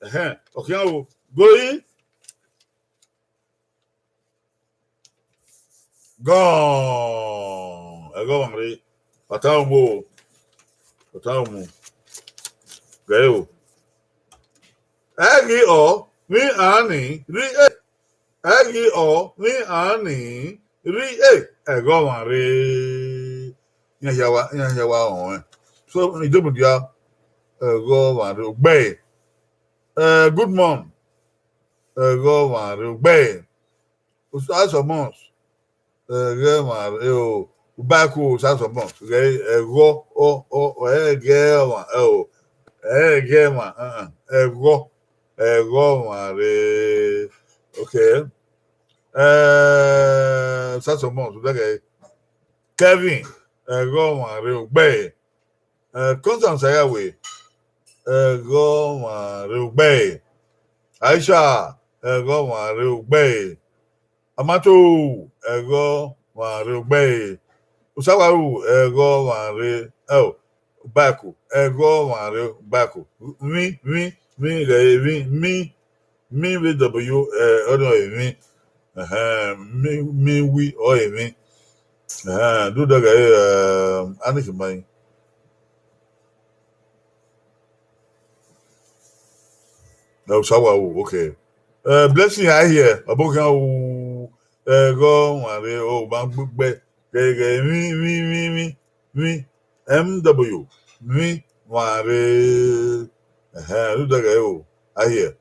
Ẹhẹn, ọ khian o. Going. Gone. Ẹghẹ ọmwa rre. Ọta umu o. Ọta umu. Gẹ o. Ẹghi ọ, vbe a ni rri e. Ẹghi ọ, vbe a ni rri e. Ẹghẹ ọmwa rre. Iran hia wa, iran hia wa rọnrẹn. So, I do mudia, ẹghẹ ọmwa rre, ugbẹe. Eh, good morning. Ẹghẹ ọmwa rre, ugbẹe. Osasomus, ẹghẹ ọmwa rre o, ubaku Osasomus, ghẹ ẹghọ, ọ, ọ, ẹghẹ ọmwa, ẹ o, ẹghẹ ọmwa, uh-uh, ẹghọ, ẹghẹ ọmwa rre. Okay. Eh, Osasomus, udaghẹ. Kevin, ẹghẹ ọmwa rre, ugbẹe. Eh, Constance Ayawe, ẹghẹ ọmwa rre, ugbẹe. Aisha, ẹghẹ ọmwa rre, ugbẹe. Amato, ẹghẹ ọmwa rre, ugbẹe. Osawaru, ẹghẹ ọmwa rre, ẹ o, ubaku, ẹghẹ ọmwa rre, ubaku. Vbi, vbi, vbi, ghẹ vbi, mi, mi vbe W, eh, ọnii ọre emwi. Ẹhẹn, mi, mi wi ọre emwi. Ẹhẹn, do dẹghẹ, eh, Anikimai. Eh, Osawaru, okay. Eh, Blessing, I hear. Ọbokhian u, ẹghẹ ọmwa rre, o ma gbẹgbẹ. Ghẹ, ghẹ, vbi, vbi, vbi, vbi, vbi, M W, vbi, ọmwa rre. Ẹhẹn, do dẹghẹ o, I hear.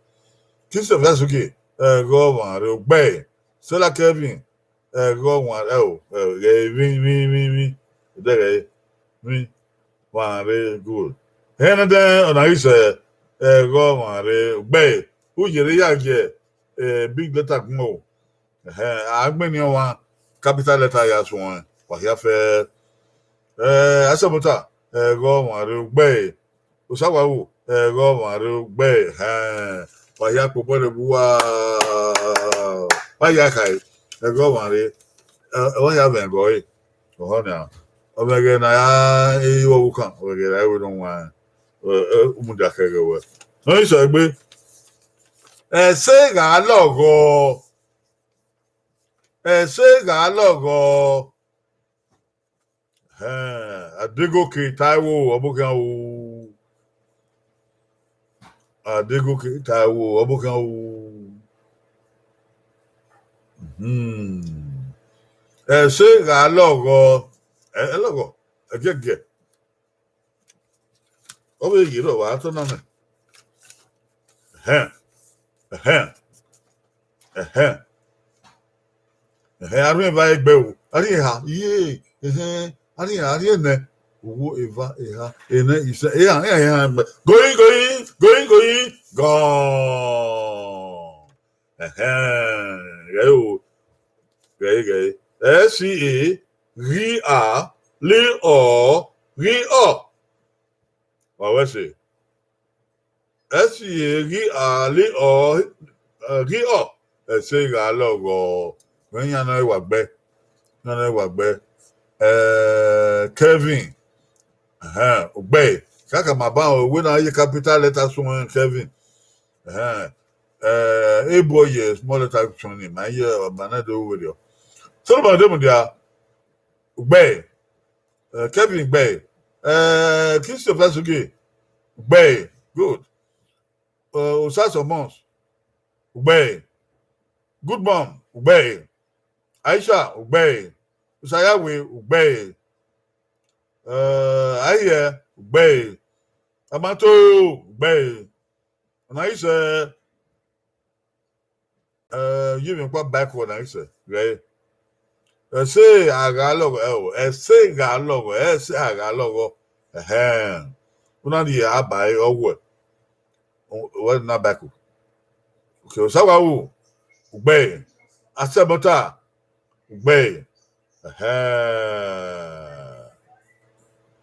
Christopher Suki, ẹghẹ ọmwa rre, ugbẹe. Stella Kevin, ẹghẹ ọmwa, ẹ o, ẹ, ghẹ vbi, vbi, vbi, vbi, dẹghẹ, vbi, ọmwa rre, good. Hẹnẹdẹn, ọna ghi sẹ, ẹghẹ ọmwa rre, ugbẹe, u yerre ya gie, eh, big letter gun o. Ẹhẹn, a gbẹn ni ọmwa, capital letter ya suẹn, wa hia fẹ. Eh, Asamuta, ẹghẹ ọmwa rre, ugbẹe. Osawaru, ẹghẹ ọmwa rre, ugbẹe, ẹhẹn, wa hia kpobọ rre vbe uwa, wa hia khae, ẹghẹ ọmwa rre, ẹ, wa hia vẹn ẹghẹ ọre, ọhọ nia, ọ mwẹ ẹghẹ ne a ya ru ọvbokhan, ọ mwẹ ẹghẹ ne a ya ru ne ọ wan, ẹ, ẹ, u mudia khẹ ẹghẹ ruẹ. Ne ọ ghi sẹ egbe, ẹse gha lọghọ, ẹse gha lọghọ. Ẹhẹn, Adegoke Taiwo, ọbokhian o. Adegoke Taiwo, ọbokhian o. Hmm. Ẹse gha lọghọ, ẹ, ẹ lọghọ, ẹgiẹgiẹ. Ọ vbe ghi rrọọ vbe atọ na mẹ. Ẹhẹn, ẹhẹn, ẹhẹn. Ẹhẹn, a rhiẹn eva egbe o, a rhiẹn eha, iye, ẹhẹn, a rhiẹn, a rhiẹn nẹ, uwu, eva, eha, enẹ, isẹ, eha, eha, eha, ẹgbẹ. Going, going, going, going, gone. Ẹhẹn, ghẹ o, ghẹ, ghẹ. S E, ghi a, li ọ, ghi ọ. Wa wẹ ẹse. S E, ghi a, li ọ, eh, ghi ọ. Ẹse gha lọghọ. Wẹ iran nọ wa gbe. Iran nọ wa gbe. Eh, Kevin. Ẹhẹn, ugbẹe. Kaka ma ba wẹ na ye capital letter suẹn Kevin. Ẹhẹn. Eh, ebu ọ ye small letter suẹn ni, ma ye, ma na do werriọ. So, ma de mudia, ugbẹe. Eh, Kevin, ugbẹe. Eh, Christopher Sugi, ugbẹe. Good. Eh, Osasomus, ugbẹe. Good mom, ugbẹe. Aisha, ugbẹe. Osayawe, ugbẹe. Eh, Ahiẹ, ugbẹe. Amato, ugbẹe. Ọna ghi sẹ, eh, ye emwi ọkpa ba ẹko na ghi sẹ, ghẹ. Ẹse a gha lọghọ, ẹ o, ẹse gha lọghọ, ẹse a gha lọghọ. Ẹhẹn. U na rhie a ba ẹre, ọ wẹ. Wẹ na Bible. Okay, Osawaru, ugbẹe. Asẹmọta, ugbẹe. Ẹhẹn.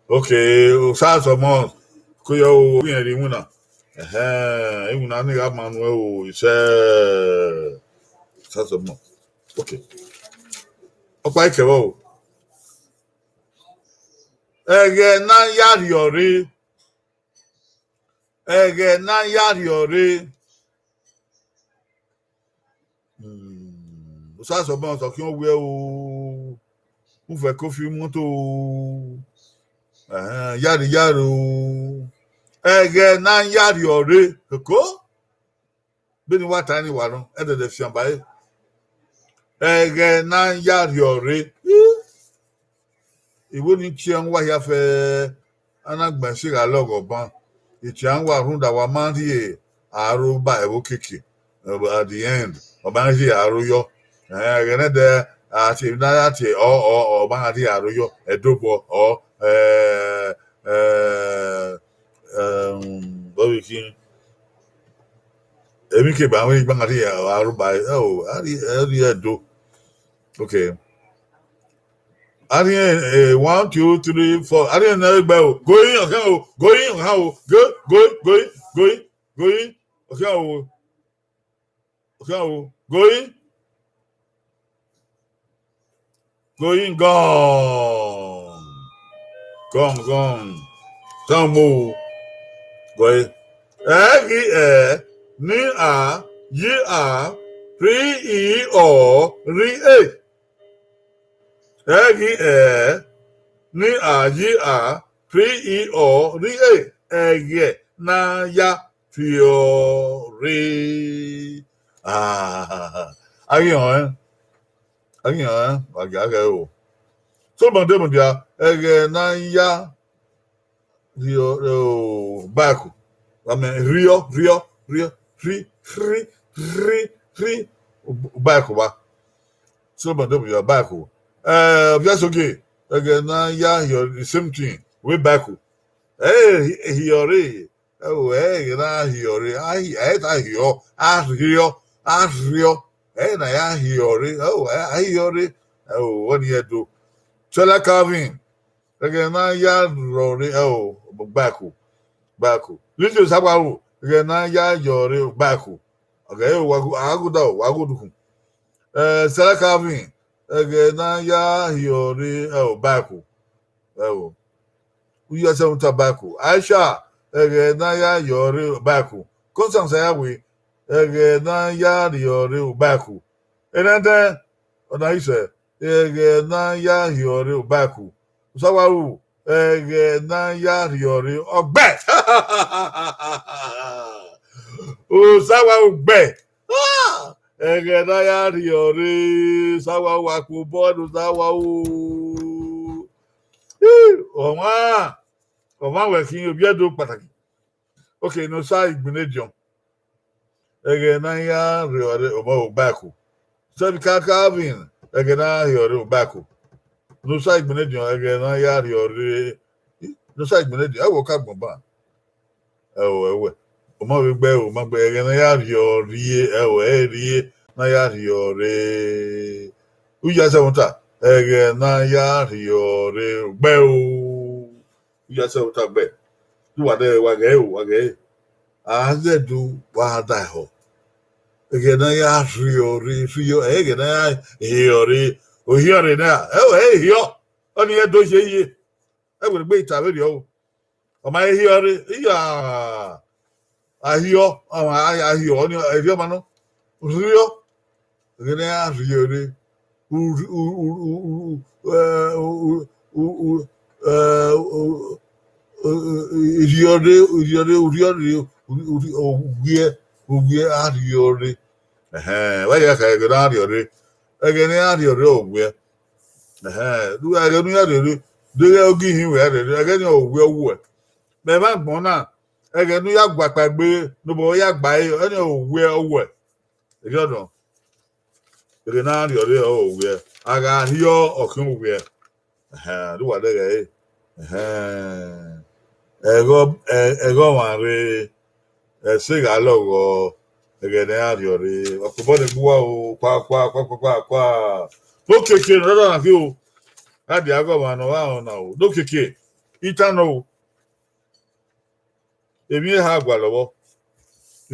Okay, Osa Solomon, ko yọ o, irẹn rre iwinna. Ẹhẹn, iwinna ni gha ma nuẹn o, isẹ Osa Solomon. Okay. Ọkpa ikẹvbọ o. Ẹghẹ ne a ya rhiọrre. Ẹghẹ ne a ya rhiọrre. Hmm, Osa Solomon, sọkhian wẹ o, u fẹ kofi imoto o. Ẹhẹn, yare yare o. Ẹghẹ ne a ya rhiọrre, oko. Vbene I wa ta ni wa nọ, ẹdẹdẹ fian ba ẹre. Ẹghẹ ne a ya rhiọrre. Ivbo ni chiẹn uwa hia fẹ, a na gbẹn ẹse gha lọghọ ban. Itian uwa rhunmwuda wa ma rhie aro ba ẹvbo keke. At the end, ọ ma rhie aro yọ. Ẹghẹ nẹdẹ, a tie na ya tie ọ, ọ, ọ ma rhie aro yọ. Ẹdobọ, ọ, ẹ, ẹ, ẹm, bọvbikhin. Emwi keba vbe igba na rhie aro ba ẹre, ẹ o, a rhie, a rhie Ẹdo. Okay. A rhie, eh, one, two, three, four. A rhie ne ẹgbẹ o. Going, ọkhian o. Going, ọkhian o. Go, go, going, going, going. Ọkhian o. Ọkhian o. Going. Going, gone. Gone, gone. Gone mo. Going. Ẹ ghi ẹ, ne a, yi a, rhi i, ọ, rhi e. Ẹ ghi ẹ, ne a, yi a, rhi i, ọ, rhi e. Ẹghẹ ne a ya rhiọrre. Ah, a ghi họn ẹn. A ghi họn ẹn, wa gia ghẹ o. Solomọn de mudia, ẹghẹ ne a ya rhiọ, o, baku. I mean, rhiọ, rhiọ, rhiọ, rhi, rhi, rhi, rhi, baku ba. Solomọn de mudia, baku. Eh, Oviasogie, ẹghẹ ne a ya rhiọ, the same thing, wẹ baku. Eh, rhiọrre, ẹ o, ẹghẹ ne a rhiọrre, a hi-, ẹ ta rhiọ, a rhiọ, a rhiọ, ẹghẹ ne a ya rhiọrre, ẹ o, a rhiọrre, ẹ o, wẹ ni Ẹdo. Stella Calvin, ẹghẹ ne a ya rhiọrre, ẹ o, baku, baku. Lizzie Osawaru, ẹghẹ ne a ya rhiọrre, baku. Ọghẹ, ẹ o, wa gu-, a gha gu da o, wa gu dukhun. Eh, Stella Calvin, ẹghẹ ne a ya rhiọrre, ẹ o, baku. Ẹ o. U ya sẹ vbe ta baku. Aisha, ẹghẹ ne a ya rhiọrre baku. Constance Ayawe, ẹghẹ ne a ya rhiọrre baku. Enẹdẹn, ọna isẹ, ẹghẹ ne a ya rhiọrre baku. Osawaru, ẹghẹ ne a ya rhiọrre ọgbẹ. Osawaru gbẹ. Ah! Ẹghẹ ne a ya rhiọrre, Osawaru wa kpe obọ ne Osawaru. Ih, ọmwa, ọmwa wẹ khin, ovbi Ẹdo kpataki. Okay, ne Osa Igbinediọn. Ẹghẹ ne a ya rhiọrre, ọmọ o baku. Stella Calvin, ẹghẹ ne a ya rhiọrre baku. Ne Osa Igbinediọn, ẹghẹ ne a ya rhiọrre. Ne Osa Igbinediọn, ẹ wẹ ọ ka gbọn ban. Ẹ o, ẹ wẹ. Ọmọ vbe gbe, o ma gbe, ẹghẹ ne a ya rhiọrre, ẹ o, ẹ rhie, ne a ya rhiọrre. U ya sẹ vbe ta, ẹghẹ ne a ya rhiọrre, gbe o. U ya sẹ vbe ta gbe. Te uwa dẹ wa ghẹ o, wa ghẹ. A zẹ do wa da ehọ. Ẹghẹ ne a ya rhiọrre, rhiọ, ẹghẹ ne a ya hiọrre, o hiọrre na, ẹ o, ẹ hiọ. Ọni ẹ do ye ye. Ẹ wẹ gbe ita vberriọ o. Ọ ma hiọrre, iya, a hiọ, ọ ma, a hiọ, ọni ẹ rhiọ ma nọ. Rhiọ. Ẹghẹ ne a rhiọrre, u, u, u, u, u, ẹ, u, u, u, ẹ, u, u, u, u, rhiọrre, rhiọrre, rhiọrre, u, u, u, owiẹ, owiẹ a rhiọrre. Ẹhẹn, wa ya kha ẹghẹ ne a rhiọrre. Ẹghẹ ne a rhiọrre owiẹ. Ẹhẹn, du ẹghẹ ne u ya rhiọrre, deghẹ ogi hin wẹ rhiọrre, ẹghẹ ni owiẹ owẹ. Mẹ mwa agbọn na, ẹghẹ ne u ya gua kpaegbe, ne obọ ya gba ẹre, ẹni owiẹ owẹ. Erriọ nọ, ẹghẹ ne a rhiọrre ọ owiẹ, a gha rhiọ ọkhiẹn owiẹ. Ẹhẹn, do uwa dẹghẹ ẹre. Ẹhẹn. Ẹghẹ, ẹ-, ẹghẹ ọmwa rre, Ẹse gha lọghọ, ẹghẹ ne a rhiọrre, ọkpobọ ne gbuwa o, kwa, kwa, kwa, kwa, kwa, kwa. Nokeke ne ọ na khin o, a dia ghe ọmwa ne ọ gha rọnna o, nokeke, itan nọ o. Emwi eha gualọ vbọ,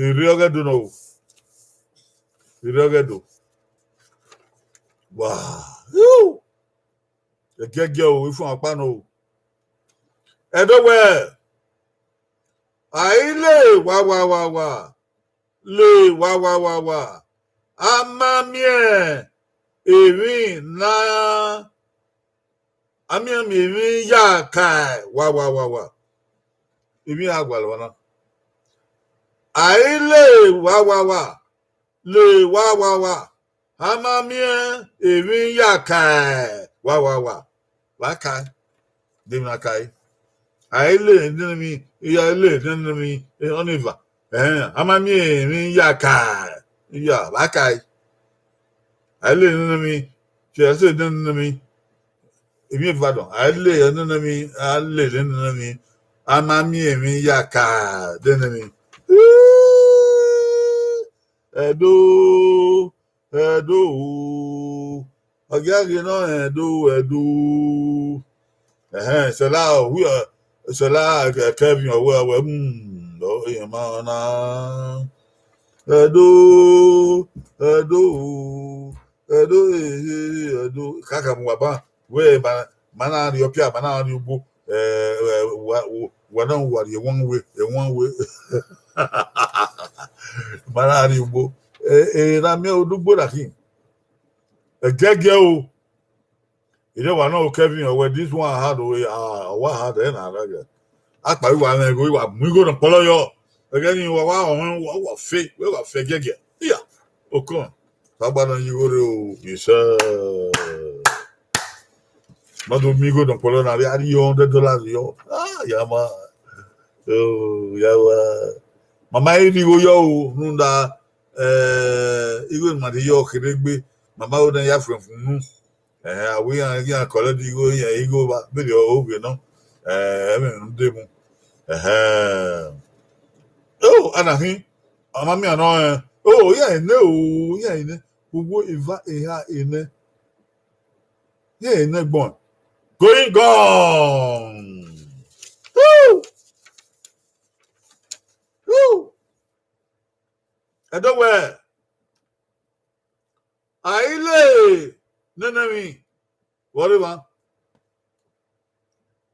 erriọ ọghẹdo nọ o, erriọ ọghẹdo. Wa, yu. Ẹgiẹgiẹ o, ifuanfan ọkpa nọ o. Ẹdo wẹẹ, a i le wa wa wa wa, le wa wa wa wa, a ma miẹn emwi ne a miẹn miẹn emwi ya kae wa wa wa wa. Emwi a gualọ na. A i le wa wa wa, le wa wa wa, a ma miẹn emwi ya kae wa wa wa. Vbe a kae, de emwi na kae. A i le nene emwi, I ya le nene emwi, ọneva. Ẹhẹn, a ma miẹn emwi ya kae, iya, vbe a kae. A i le nene emwi, fi ẹse nene emwi. Emwi eva dọn, a i le nene emwi, a le nene emwi. A ma miẹn emwi ya kae, nene emwi. Ẹdo, Ẹdo o, ọ gia ghe nọ Ẹdo, Ẹdo. Ẹhẹn, sẹla, wi, sẹla, Kevin, ọ wẹ, ọ wẹ, hmm, ọ, emwa ọna. Ẹdo, Ẹdo o, Ẹdo, eh, eh, Ẹdo. Kaka mu wa ban, wẹ ma, ma na rhie ọpia, ma na rhie ugbo. Eh, eh, wa, wa, wa na wa rhie one way, eh, one way. Ma na rhie ugbo. Eh, eh, na miẹn odugbo na khin. Ẹgiẹgiẹ o. Ire wa nọ Kevin, ọ wẹ this one hard o, ah, ọ wa hard, ẹ na rẹ gẹ. Akpa wa mwẹ igho, wa mu igho ne kpọlọ yọ. Ẹghẹ ni wa wa ọhọn, wa, wa fe, wẹ wa fe ẹgiẹgiẹ. Iya, okọn. Tagba na ye igho rre o, isẹ. Ma do mu igho ne kpọlọ na rre, a rhie hundred dollars yọ. Ah, ya ma. Oh, ya wa. Mama i rhie igho yọ o, rhunmwuda, eh, igho ne ima rhie yọ kherhe egbe, mama ro ne ya friend fun unu. Eh, a wẹ iran, iran collect igho, iran igho vba, vberriọ ovbi nọ. Eh, ẹmwẹ ne u de mu. Ẹhẹn. Oh, a na khin, a ma miẹn nọ, eh. Oh, iran enẹ o, iran enẹ. Owẹ eva eha enẹ. Iran enẹ gbọn. Going gone. Woo! Woo! Ẹdo wẹẹ, a i le nene emwi, vbọrre emwa,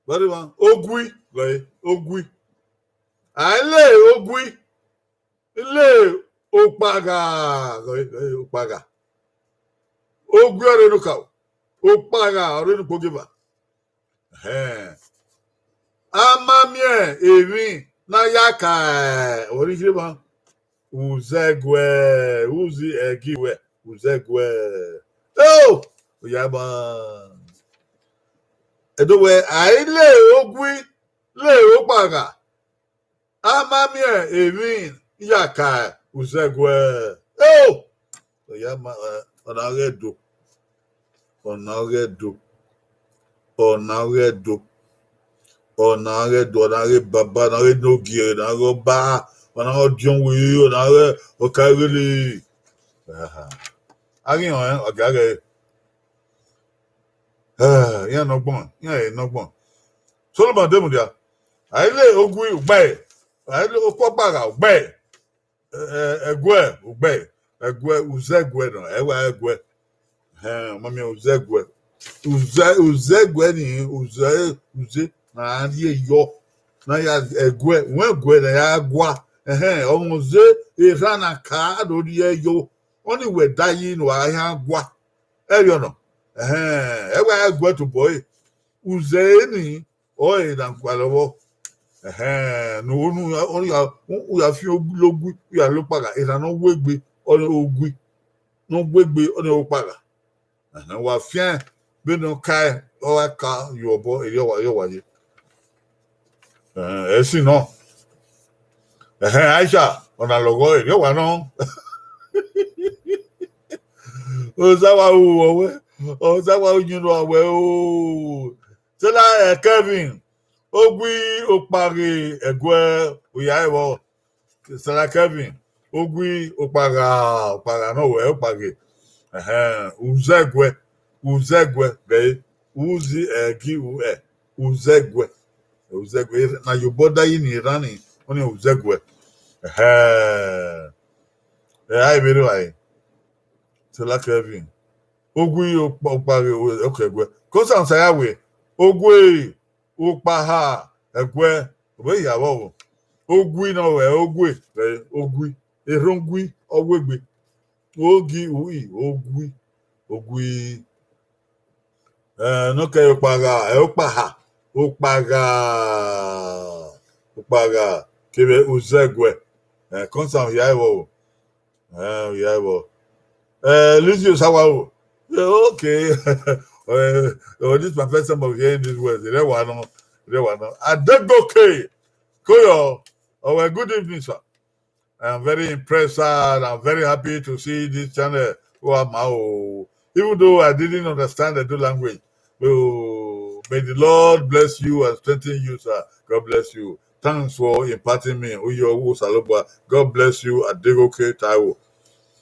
vbọrre emwa, ogui, gọe, ogui. A i le ogui, le okpagha, gọe, gọe, okpagha. Ogui ọre ne okaro, okpagha ọre ne ukpogieva. Ẹhẹn. A ma miẹn emwi ne a ya ka, ọre I rhie emwa. Uzẹguẹ, uzi ẹgi wẹ, uzẹguẹ. Oh, oya ma. Ẹdo wẹẹ, a i le ogui, le okpagha. A ma miẹn emwi ya ka uzẹguẹ. Oh! Oya ma, eh, ọna ghẹ do. Ọna ghẹ do. Ọna ghẹ do. Ọna ghẹ do, ọna ghẹ baba, ọna ghẹ ne ogie, ọna ghẹ ọba, ọna ghẹ ọdiọn wẹ, ọna ghẹ ọka ighele. Aha. A ghi họn, eh, ọ gia ghẹ. Eh, iran nọ gbọn, iran ẹre nọ gbọn. Solomọn de mudia, a i le ogui ugbae, a i le okpagha ugbae, eh, ẹguẹ ugbae, ẹguẹ, uzẹguẹ nọ, ẹ wa ẹguẹ. Ẹhẹn, ọ ma miẹn uzẹguẹ. Uzẹ, uzẹguẹ ni, uzẹ, uze, na rhie yọ, na ya ẹguẹ, wẹ ẹguẹ na ya gua. Ẹhẹn, ọmọ uze, erha na ka do rhie yọ, ọni wẹ da yi ne uwa iran gua. Ẹriọ nọ, ẹhẹn, ẹ wa ẹguẹ tobọ ẹre. Uzẹ ẹre ni, ọre na gualọ vbọ. Ẹhẹn, ne u, ne u ya, u ya fian ogui, u ya lo kpagha, erha ne ọ wegbe, ọni ogui, ne ọ wegbe, ọni okpagha. Ẹhẹn, wa fian, vbene ọ kae, ọ wa ka ye obọ, erriọ wa, erriọ wa ye. Ẹhẹn, ẹsin nọ. Ẹhẹn, Aisha, ọna lọghọ, erriọ wa nọ. Osa wa ru wẹ, Osa wa ru yin ru wẹ o. Sela, eh, Kevin, ogui okpagha ẹguẹ, oya ẹvbọ. Sarah Kevin, Ogui, Okpagha, Okpagha nọ wẹ, Okpaghe. Ẹhẹn, Uzẹguẹ, Uzẹguẹ, gẹ, U Z E G U E, Uzẹguẹ. Uzẹguẹ, na ye obọ da yi ni erhan ni, ọnii Uzẹguẹ. Ẹhẹn. Ẹ, a i vbe rre evbare. Sarah Kevin. Ogui, Okpa-, Okpaghe, o-, okay, ẹguẹ. Kosan sa ya wẹ, Ogui, Okpagha, ẹguẹ, ọ vbe ya vbọ vbo. Ogui nọ wẹ, Ogui, ẹ, Ogui. Erhọn Ogui, ọ wegbe. Ogi, ui, Ogui, Ogui. Ẹ, nọ kẹ Okpagha, ẹ, Okpagha, Okpagha, Okpagha, kevbe Uzẹguẹ. Ẹ, Kosan hia vbọ vbo. Ẹ, hia vbọ. Ẹ, Lizzie Osawa o. Yeah, okay. Uh, oh, this is my first time of hearing these words. Rẹwa nọ, rẹwa nọ. Adegoke Koyo. Oh, well, good evening, sir. I am very impressed, sir, and I'm very happy to see this channel. Oh, I'm, oh, even though I didn't understand the Edo language, oh, may the Lord bless you and strengthen you, sir. God bless you. Thanks for imparting me. Uyo Osalobua. God bless you, Adegoke Taiwo.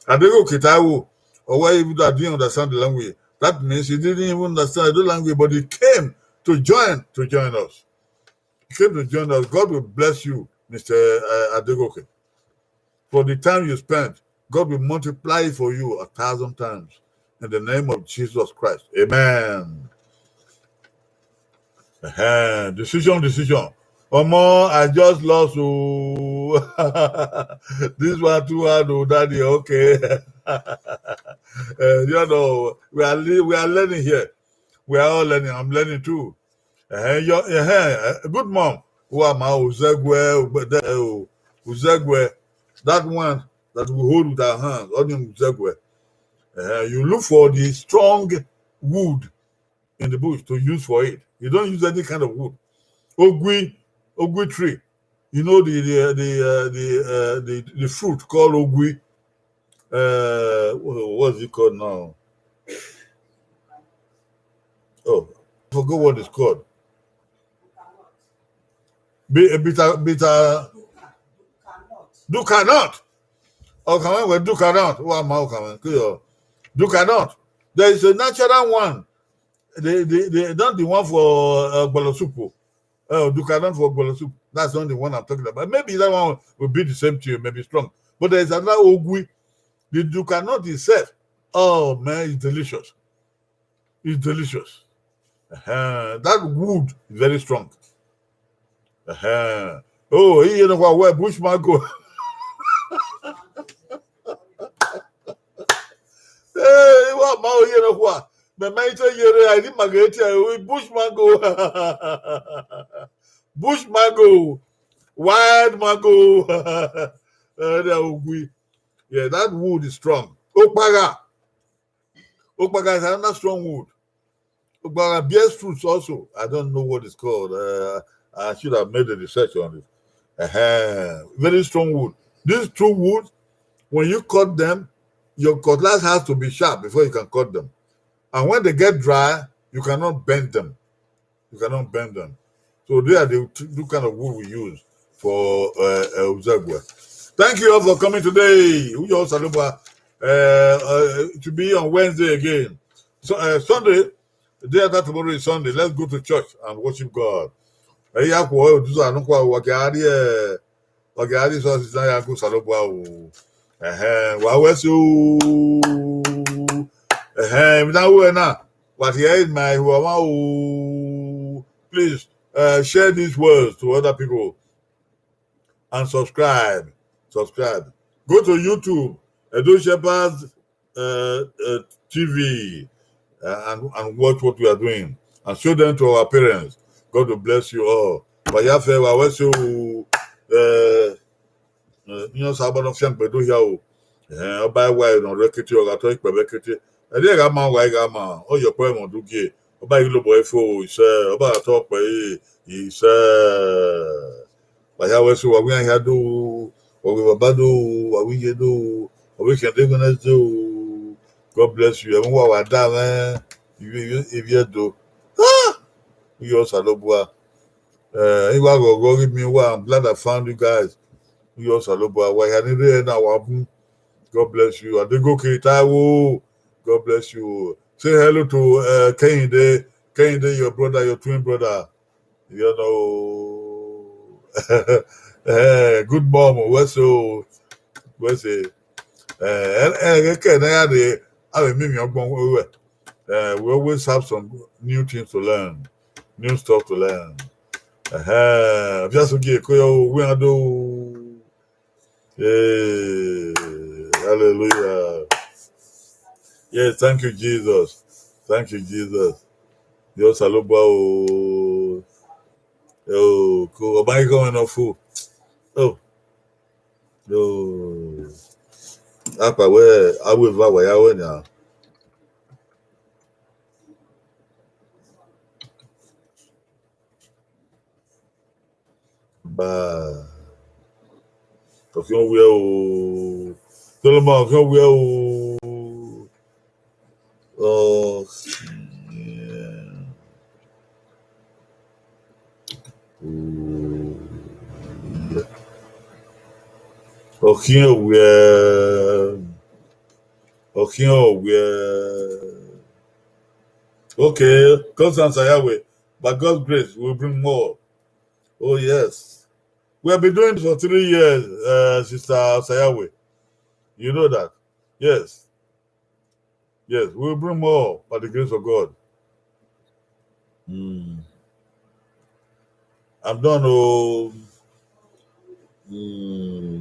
Adegoke Taiwo, or why, even though I didn't understand the language, that means he didn't even understand the language, but he came to join, to join us. He came to join us. God will bless you, Mister uh, Adegoke. For the time you spent, God will multiply it for you a thousand times. In the name of Jesus Christ. Amen. Ehen, decision, decision. Omo, I just lost. Oh, this one too hard, oh, daddy. Okay. Uh, you know, we are le- we are learning here. We are all learning. I'm learning too. Ehen, your, ehen, uh, good mom. Who am I? Uzegwe, Ugbede, oh, Uzegwe. That one that we hold with our hands, Onion Uzegwe. Uh, you look for the strong wood in the bush to use for it. You don't use any kind of wood. Ogui, ogui tree. You know the the the uh, the, uh, the the fruit called ogui. Uh, wha- what's it called now? Oh, I forgot what it's called. Be, uh, bitter, bitter. Dukanut. Okanwe we Dukanut. Who am I, Okanwe? Kiyo. Dukanut. There is a natural one. They, they, they, not the one for uh, Gbolosupu. Uh, Dukanut for Gbolosupu. That's not the one I'm talking about. Maybe that one will be the same to you, maybe strong. But there is another ogui. The Dukanut itself. Oh man, it's delicious. It's delicious. Uh-huh. That wood is very strong. Uh-huh. Oh, he, you know what? Where bush mango? Hey, what ma, you know what? Me me ite yere, I need magete, we bush mango. Bush mango, wild mango. Uh, they are ogui. Yeah, that wood is strong. Okpagha. Okpagha is another strong wood. Okpagha bears fruits also. I don't know what it's called. Uh, I should have made a research on it. Uh-huh. Very strong wood. These two woods, when you cut them, your cutlass has to be sharp before you can cut them. And when they get dry, you cannot bend them. You cannot bend them. So they are the two, two kind of wood we use for uh, uh, Uzegwe. Thank you all for coming today. Uyo Osalobua, uh, uh, to be on Wednesday again. So uh, Sunday, the day after tomorrow is Sunday. Let's go to church and worship God. Ẹ ya khuọ, ẹ, odudu anọ kua, wa gha rrie, wa gha rrie resources na ya gu Osalobua o. Ẹhẹn, wa wẹ ẹse o. Ẹhẹn, emwi na ru ẹre na, wa rhie ẹre ma ihuọmwa o. Please uh, share these words to other people and subscribe. Subscribe. Go to YouTube, Edo Shepherds uh, uh, T V, uh, and, and watch what we are doing and show them to our parents. God will bless you all. Wa ya fẹ, wa wẹ ẹse o. Uh, Ẹ, iran Osanobua ne ọ fiangbe do hia o. Ẹ, ọba i wa ne ọ rre kete, ọ gha tọ ikpẹvbe kete. Ẹdẹ gha ma wa i gha ma, ọ yọ ọkpẹvbe mwẹ udu gie. Ọba i lobọ ẹre fo isẹ, ọba gha tọ ọkpẹ ẹre isẹ. Wa hia wẹ ẹse, wa wẹ iran hia do, wa wẹ baba do, wa wẹ iye do, wa wẹ khian deghẹ ne do. God bless you. Ẹmwẹ uwa wa da mwẹ, ivie, ivie, ivie do. Ah! Uyo Osanobua. Uh, I wa ghọghọ ghi miẹn uwa. I'm glad I found you guys. Yo, Osanobua, wa hia ni rre na wa bun. God bless you. Adegoke Taiwo, God bless you. Say hello to, uh, Kehinde. Kehinde, your brother, your twin brother. You know, eh, good mom, what's so, what's it? Eh, eh, eh, okay, now they, I mean, me, me, I'm going, eh, we always have some new things to learn, new stuff to learn. Eh, just to get, we are do. Hey, hallelujah. Yes, thank you, Jesus. Thank you, Jesus. Yo, Osanobua o. Yo, ko, ọba yẹn kọ mwẹ nọ fo. Oh. Yo. Apa wẹ, awe va wa ya wẹ nia. Ba. Ọ khian wiẹ o. Solomon, ọ khian wiẹ o. Ọ khian. Ọ khian wiẹ. Ọ khian wiẹ. Okay, Constance Ayawe, by God's grace, we'll bring more. Oh, yes. We have been doing it for three years, uh, Sister Sayawe. You know that. Yes. Yes, we will bring more by the grace of God. Mm. I'm done. Oh. Mm.